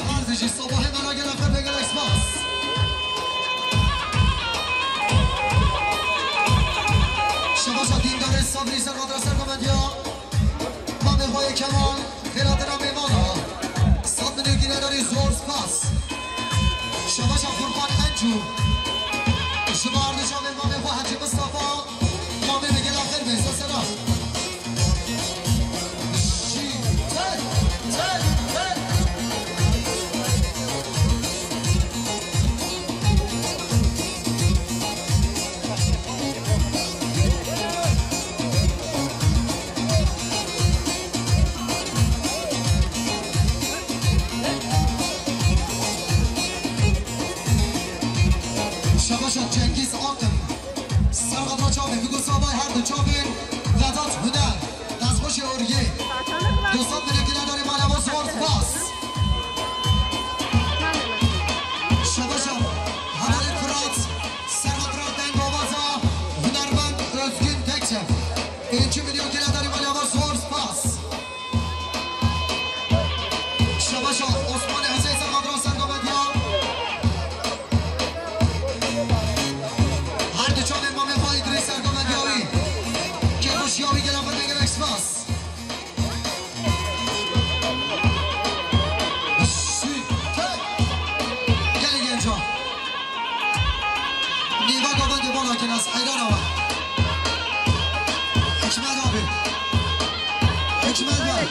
Her dijî sabahê me ra gelek xwe pê gelek spas. Şebaşa Dîndarê Sabrî, serqatra serqamediya Mamê xwe yê Kemal, xêratina mêvana. Sed milyon gine darî, zor spas. Şebaşa Furkan Encû. Ji ber dicamê mamê xwe Hecî Mistefa. Mamê me gelek xêr be, sesera. Jî, tel, tel, tel. Şebaşa Cengiz Akın. Serqatra çavên, Hugo Sabay, her du çavên, Vedat Huner, destxweşê Oriyê. Du sed milyon gine darî, malê xwe zor spas. Şebaşa Hevalê Firat, serqatra dengawaza, hunermend Özgün Tekçe. Pêncî milyon gine darî, malê xwe zor spas. Şebaşa Osmanê Huseyî, serqatra serqamediya. Her du çavên mamê xwe Îdrîs, serqamediya wî. Kêfxweşiya wî gelek xwe pê gelek spas. Gelê gencan. Nîva gavendê bala kinas heyrana we. Hikmet abi. Hikmet be.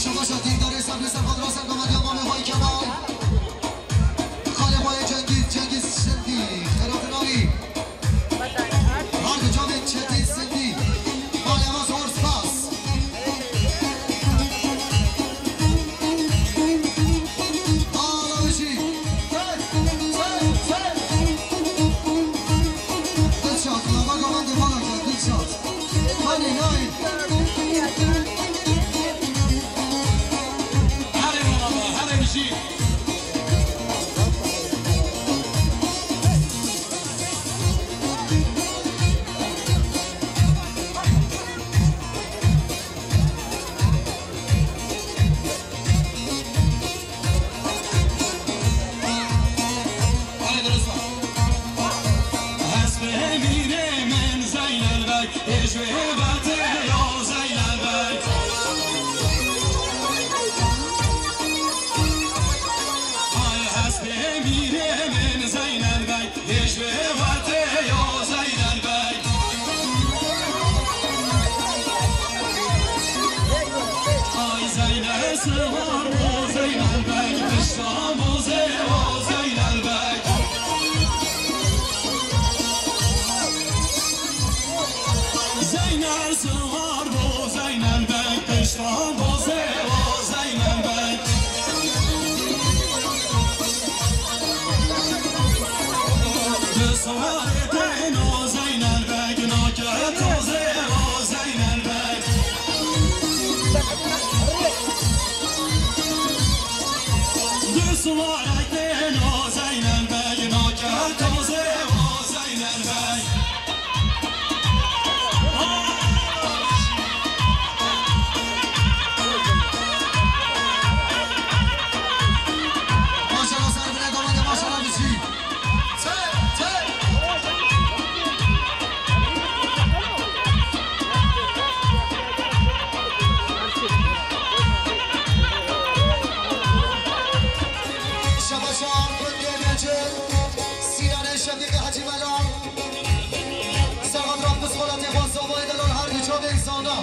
Şebaşa Dîndarê Sabrî, serqatra serqamediya mamê xwe Kemal. Xalê xwe yê Cengiz, Cengiz Şendî, xêratina wî. Her du çavên Çetin Sindî. Malê me zor spas. Sewar bo Zeynel Beg, pişta bo zêwa Zeynel Beg. Zeynel sewar bo Zeynel Beg, pişta bo zêwa Zeynel Beg. Di siwarê têno Zeynel Beg, naketo zêwa Zeynel Beg. Di siwarek têno Zeynel Beg, naketo zêwa Zeynel Beg. Maşallah, ser bile damadê, maşallah biçî. Çe, çe. Şebeşa, Gundê Necir, Sînanê Şefîqê Hecî Mela, Serhat Rafis Xolatê Xwazavayê delal her du çavên zana.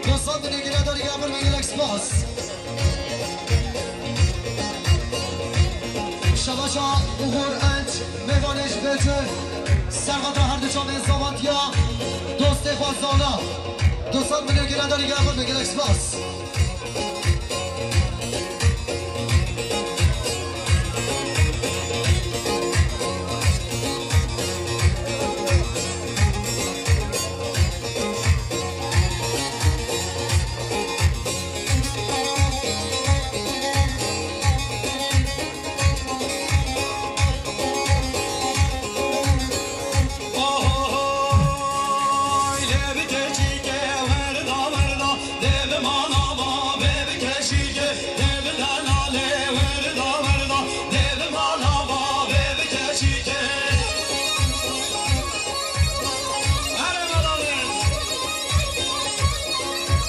Dostan dilê giredarî ya bir gelek spas. Şebeşa Uğur Enç, mêvanê ji Bêcê, Serhat ra her du çavên zamantiya, dostê xwe zana. Dostan dilê giredarî ya bir gelek spas.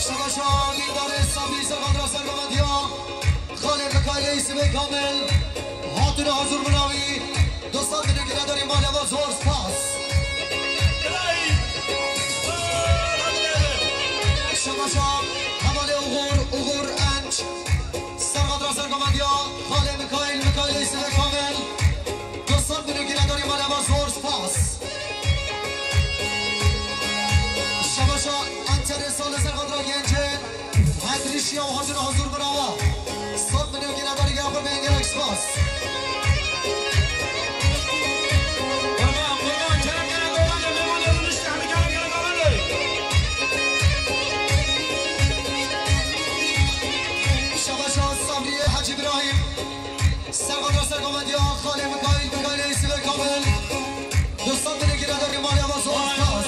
Şebeşa Dîldarê Sabrî Serhat ra sergovendiya. Xalê Mikaîlê Yûsifê Kamil, hatine hazir binawî, dostan dilê giredarî maliya ve zor spas. Şebeşa hevalê Uğur, Uğur Enç, Serhat ra sergovendiya, xalê Mikaîl, Mikaîlê Yûsifê Kamil, dostan dilê giredarî maliya ve zor spas. Şebeşa Enterê Salê Serhat ra gencên, Hedrîşiya û hacin hazir birava. Sed milyon giredarî ya xwe bên gelek spas. Qurban, qurban, kerem, kerem, qurban, kerem, kerem, kerem, kerem, kerem. Şebeşa Sabriyê Hacî Îbrahîm. Serhat ra sergovendiya, xalê Mikaîl, Mikaîlê Yûsifê Kamil. Dostan dilê giredarî maliya ve zor spas.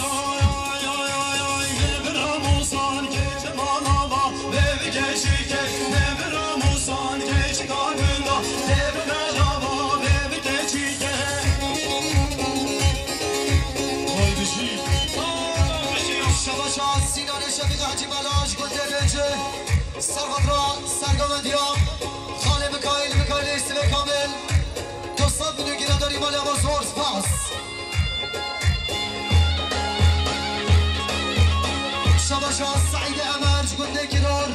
Şebeşa Sînanê Şefîq Hecî Mela ji gundê Bêcê. Serhat ra sergovendiya, xalê Mikaîl, Mikaîlê Yûsifê Kamil. Dostan dilê giredarî maliya ve zor spas. Şebeşa Seîdê Emer ji gundê Kirar.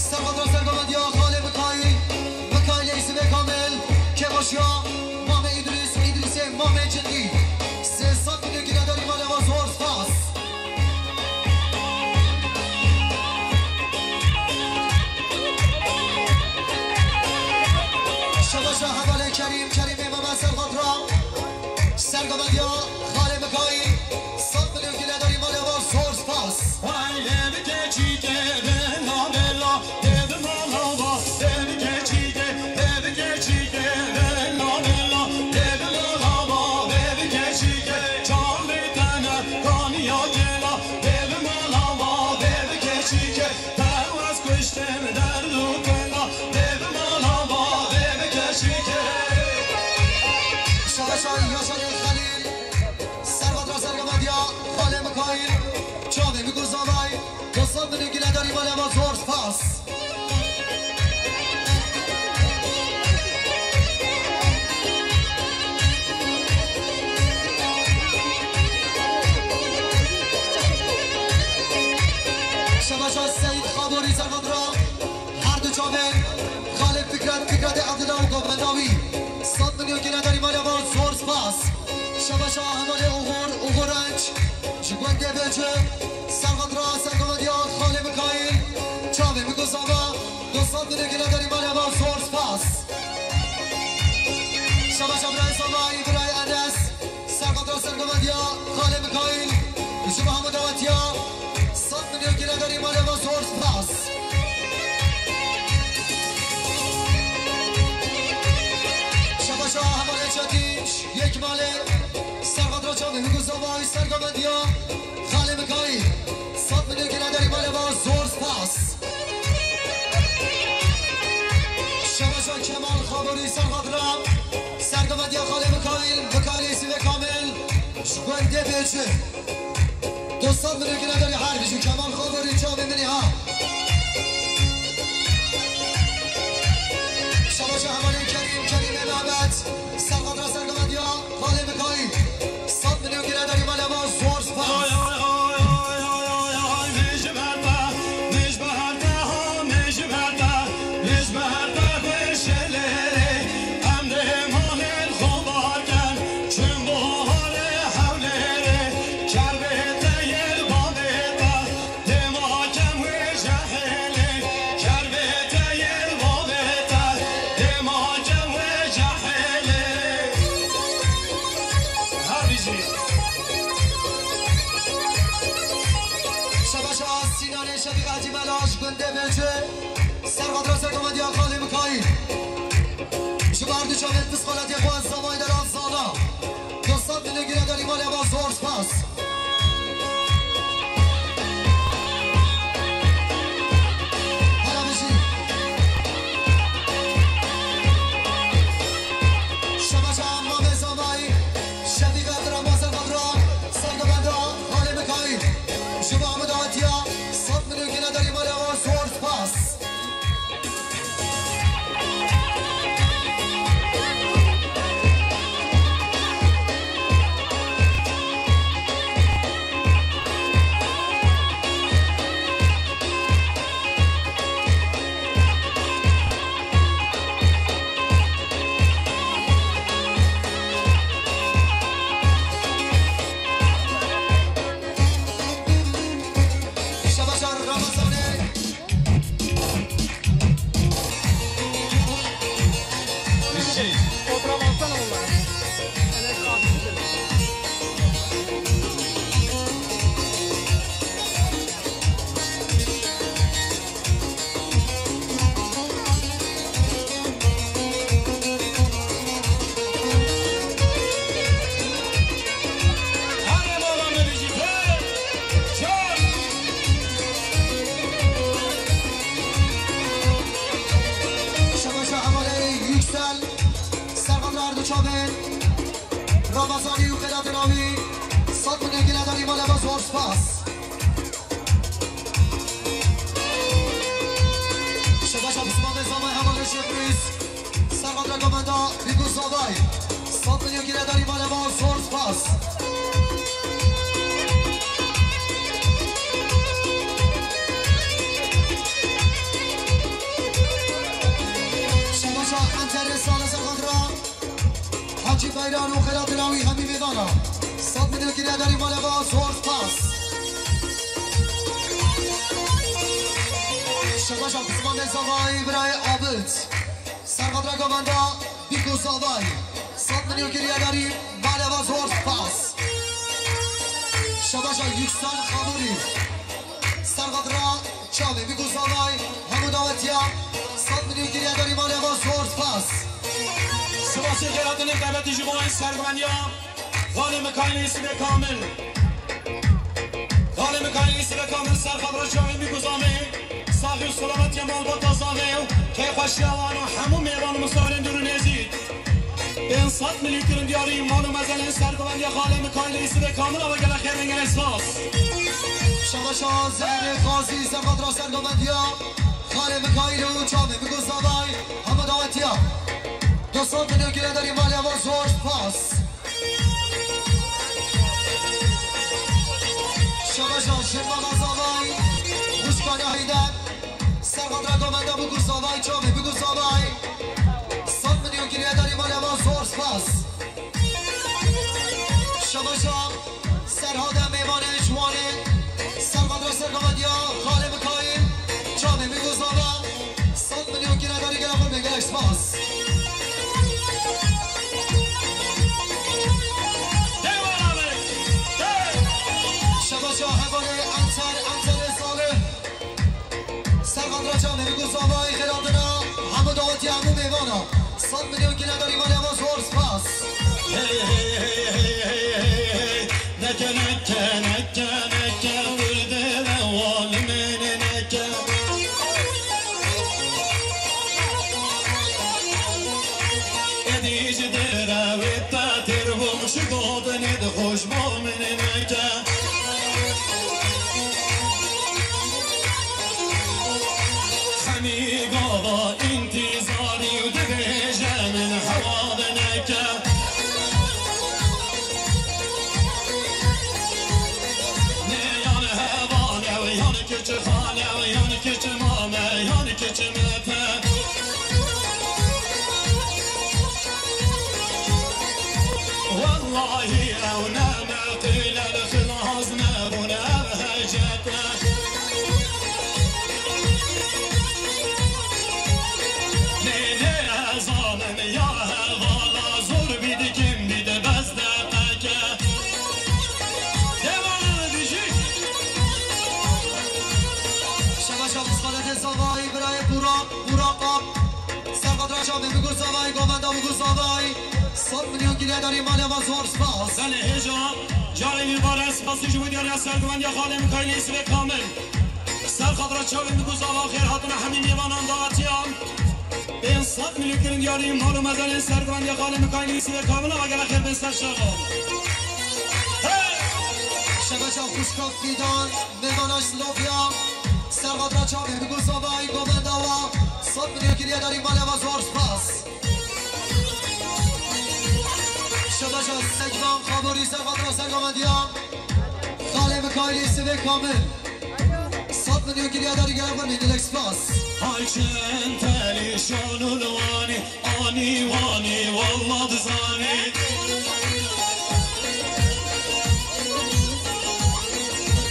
Serhat ra sergovendiya, xalê Mikaîl, Mikaîlê Yûsifê Kamil. Kêbaşiya Mamê Îdrîs, Îdrîsê Mamê Cindî. Sê sed dilê giredarî maliya ve zor spas. Şebeşa hevalê Kerîm, Kerîmê Mehmet Serhat ra sergovendiya, xalê Mikaîl, sed milyon giredarî maliya ve zor spas. Vay, lê bi keçîkê, bela, bela, lê bi mala va, lê bi keçîkê, lê bi keçîkê, bela, bela, lê bi mala va, lê bi keçîkê, çavê te ne, kaniya gela, lê bi mala va, lê bi keçîkê. Perwaz kuştim derdu kena, dev malama, dev keşike. Şebeşa Yaşarê Xelîl, Serhat ra sergovendiya, xalê Mikaîl, çavê Miko Zavay, dostan dilê giredarî maliya ve zor spas. Mendawî, sed milyon girêdarî maliye, zor spas. Şebeşa hevalê Uğur, Uğur Enç, ji gundê Bêci, serqedra sergovendiya Xalê Mikaîl, çavê Mîko Zava, du sed milyon girêdarî maliye, zor spas. Şebeşa birayê Zavayî, birayê Enes, serqedra sergovendiya Xalê Mikaîl, ji bo hemû dawetiya, sed milyon girêdarî maliye, zor spas. Şebeşa hevalê Çetînç, yek malê, serqedra çavê Mîko Zavayî, sergovendiya Xalê Mikaîl, sed milyon girêdarî maliye, zor spas. Şebeşa Kemal Xaborî, serqedra sergovendiya Xalê Mikaîl, Mikaîl Îsîvê Kamil, ji gundê Bêci. Du sed milyon girêdarî, her bijî Kemal Xaborî, çavê min î ha. Şebeşa hevalê Kerîm, Kerîmê Mehmet, serqedra sergovendiya Xalê Mikaîl, sed milyon girêdarî maliye, zor spas. Şebeşa Sînanê Şefîq Hacî Melaş, gundê Bêci, serqedra sergovendiya Xalê Mikaîl. Ji bo her du çavên psîkolojiyê xwe Zavayî Deran Zana. Du sed milyon girêdarî maliye, zor spas. Hela bijî. Şebeşa Mamê Zavayî, Şefîq Abdurrahman, serqedra sergovenda Xalê Mikaîl. Ji bo hemû dawetiya, sed milyon girêdarî maliye, zor spas. Şebeşa Ramazanê. Oturamazsana bunlar. Şebeşa hevalê Yüksel, serqedra her du çavên Ramazanî û Xêratê Rawî, sed milyon girêdarî maliye, zor spas. Şebeşa Pismandê Zavayî, hevalê Şêxrîz, serqedra govenda Bîku Zavayî, sed milyon girêdarî maliye, zor spas. Şebeşa Qenterê Salê, serqedra Hacî Beyran û Xêratê Rawî, hemî mêdana. Sed milyon girêdarî maliye, zor spas. Şebeşa Pismandê Zavayî, birayê Abid, serqedra govenda Bîku Zavayî, sed milyon girêdarî maliye, zor spas. Şebeşa Yüksel Xabûrî, serqedra çavê Bîku Zavayî, hemû dawetiya, sed milyon girêdarî maliye, zor spas. Spasê xêratinê qebetî ji bo sergovendiya Xalê Mikaîlê Îsîvê Kamil. Xalê Mikaîlê Îsîvê Kamil, serqedra çavê Bîku Zavayî, saxî û selametiya malbata Zavayî û keyfxweşiya wan û hemû mêvan û misafirên dûr û nêzîk. Pênc sed milyon kirin diyarî mal û mezelên sergovendiya Xalê Mikaîlê Îsîvê Kamil, ava gelek xêr, gelek spas. Şebeşa Zeynê Xazî, serqedra sergovendiya Xalê Mikaîlê û çavê Bîku Zavayî, hemû dawetiya. Du sed milyon girêdarî maliye, zor spas. Şebeşa Şirvan Zavayî, Xwişkana Heyder, serqedra govenda Bîku Zavayî, çavê Bîku Zavayî, sed milyon Şebeşa hevalê Enser, Enserê Salih. Serqadra çavê bi guzavayî xêr hatina hemû dawetiya hemû mêvana. Sed milyon kî nedarî maliya me zor spas. Hey, hey, hey, hey, hey, hey, hey. Neke, neke, neke, neke, derdê wal min neke. Êdî ji derewê te têr bûm, ji gotinê dixweş bû min neke. Xemî gava întîzarî û dibêje min hewa bineke. Ne yan heval e, yan kiç xal e, yan kiç mam e, yan kiç mete. Wellahî ew ne meqîle li xilas nebûn ev hecete. Nê, nê, ez anim ya hevala zor bî dikim bî de bes deqeke. Devam dijî. Şebeşa Musqaletê Zavayî birayê Burak, Burak Ak. Serqadra çavê bi guzavayî, govenda bi guzavayî. Sed milyon kî nedarî maliya me zor spas. Belê hêja, carê wî bare spasî ji bo diyariya sergovendiya xalê Mikaîlê Yusifê Kamil. Serqadra çavê bi guzava xêr hatina hemî mêvanan dawetiyan. Pênc sed milyon kirin diyarî mal û mezelên sergovendiya xalê Mikaîlê Yusifê Kamil, ava gele xêr bên ser şeva. Hey! Şebeşa xwişka Fîdan. Mêvana ji Silopya, serqadra çavê bi guzavayî govenda wa, sed milyon kiriye darî maliya me zor spas. Şebeşa Sekvan Xaborî serqadra sergovendiya, xalê Mikaîlê Sivê Kamil, sed milyon kiriye darî gele xwe min gelek spas. Ay çend telî şanû li Wanî. Anî wanî walla dizanî.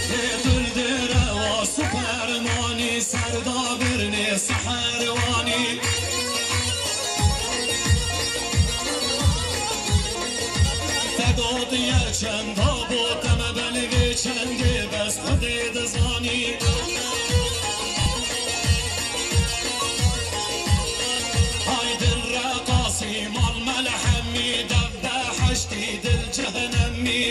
Lê dil derewa supermanî, serda birnê seherwanî. Te dotiye çenda bo te me belê vê çendê bes Xwedê dizanî. Hay dil reqasî mal melhemî, dev beheştî dil cehenemî.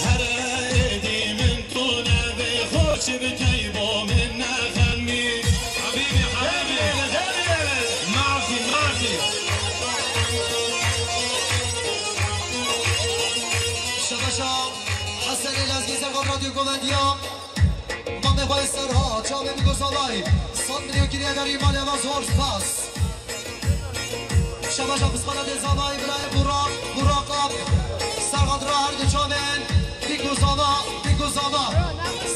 Here êdî min tu nevê xwe çi bikey bo min ne xemî. Habîbî, habîbî. Mafî, mafî. Şebeşa Hesenê Lezgî servan radyo govendiya. Mamê xwe Serha, çavê min Gozalay. Sed milyon kiriye darî maliya me zor spas. Şebeşa Pisxana Dêzavayî birayê Burak, Burak Ap. Servan ra her du çavên. Bîk û zava, bîk û zava.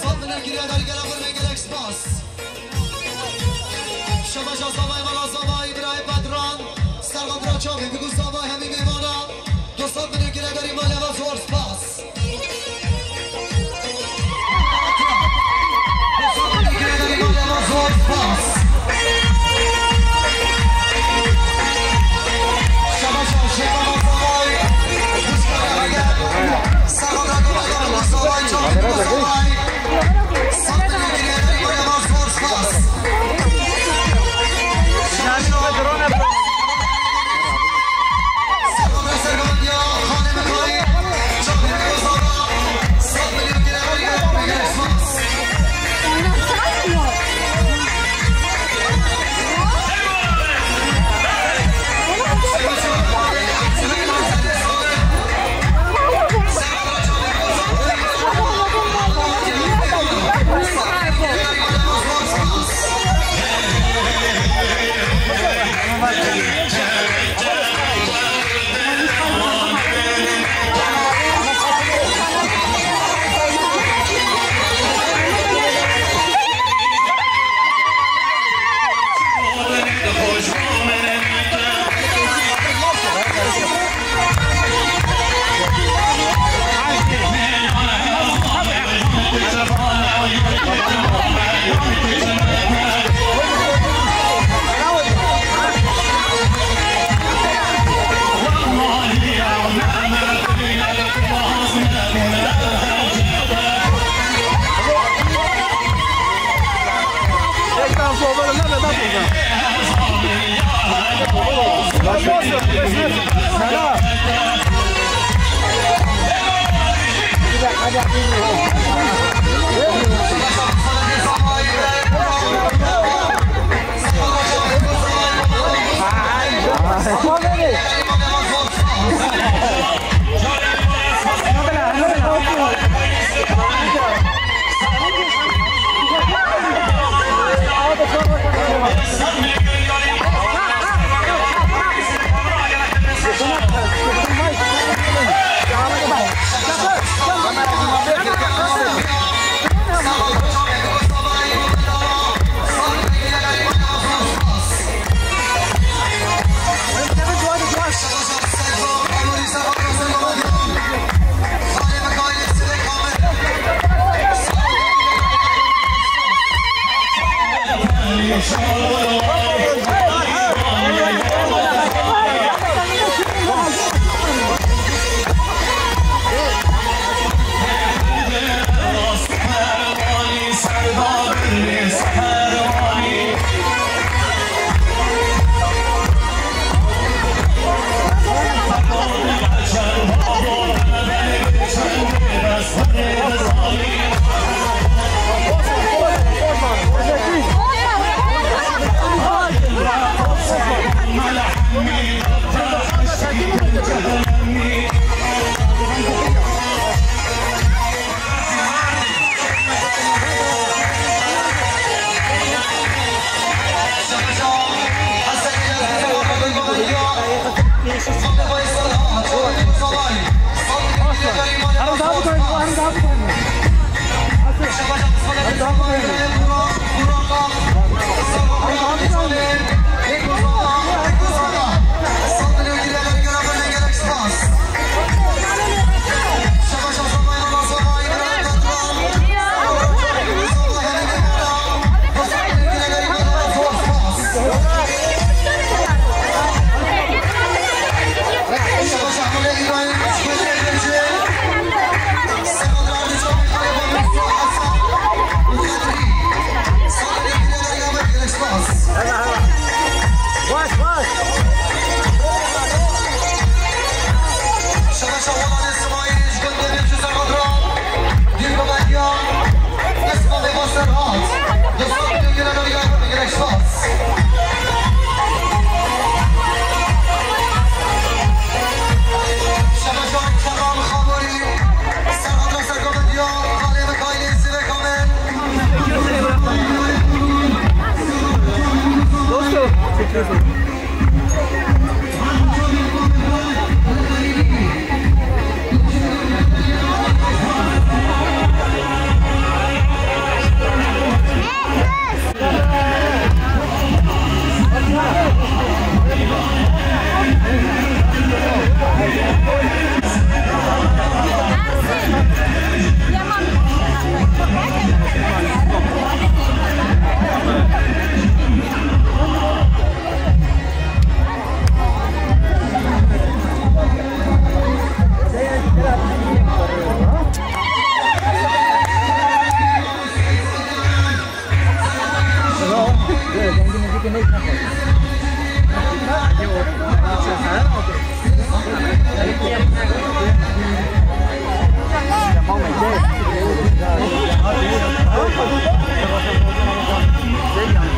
Sed milyon kiriye darî gelek xwe min gelek spas. Şebeşa Zavay, mala Zavay, birayê Bedran. Servan ra çavê, bîk û zava hemî mêvana. Du sed milyon kiriye darî maliya me zor spas.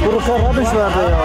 Kuru ka rubbish verdi ya.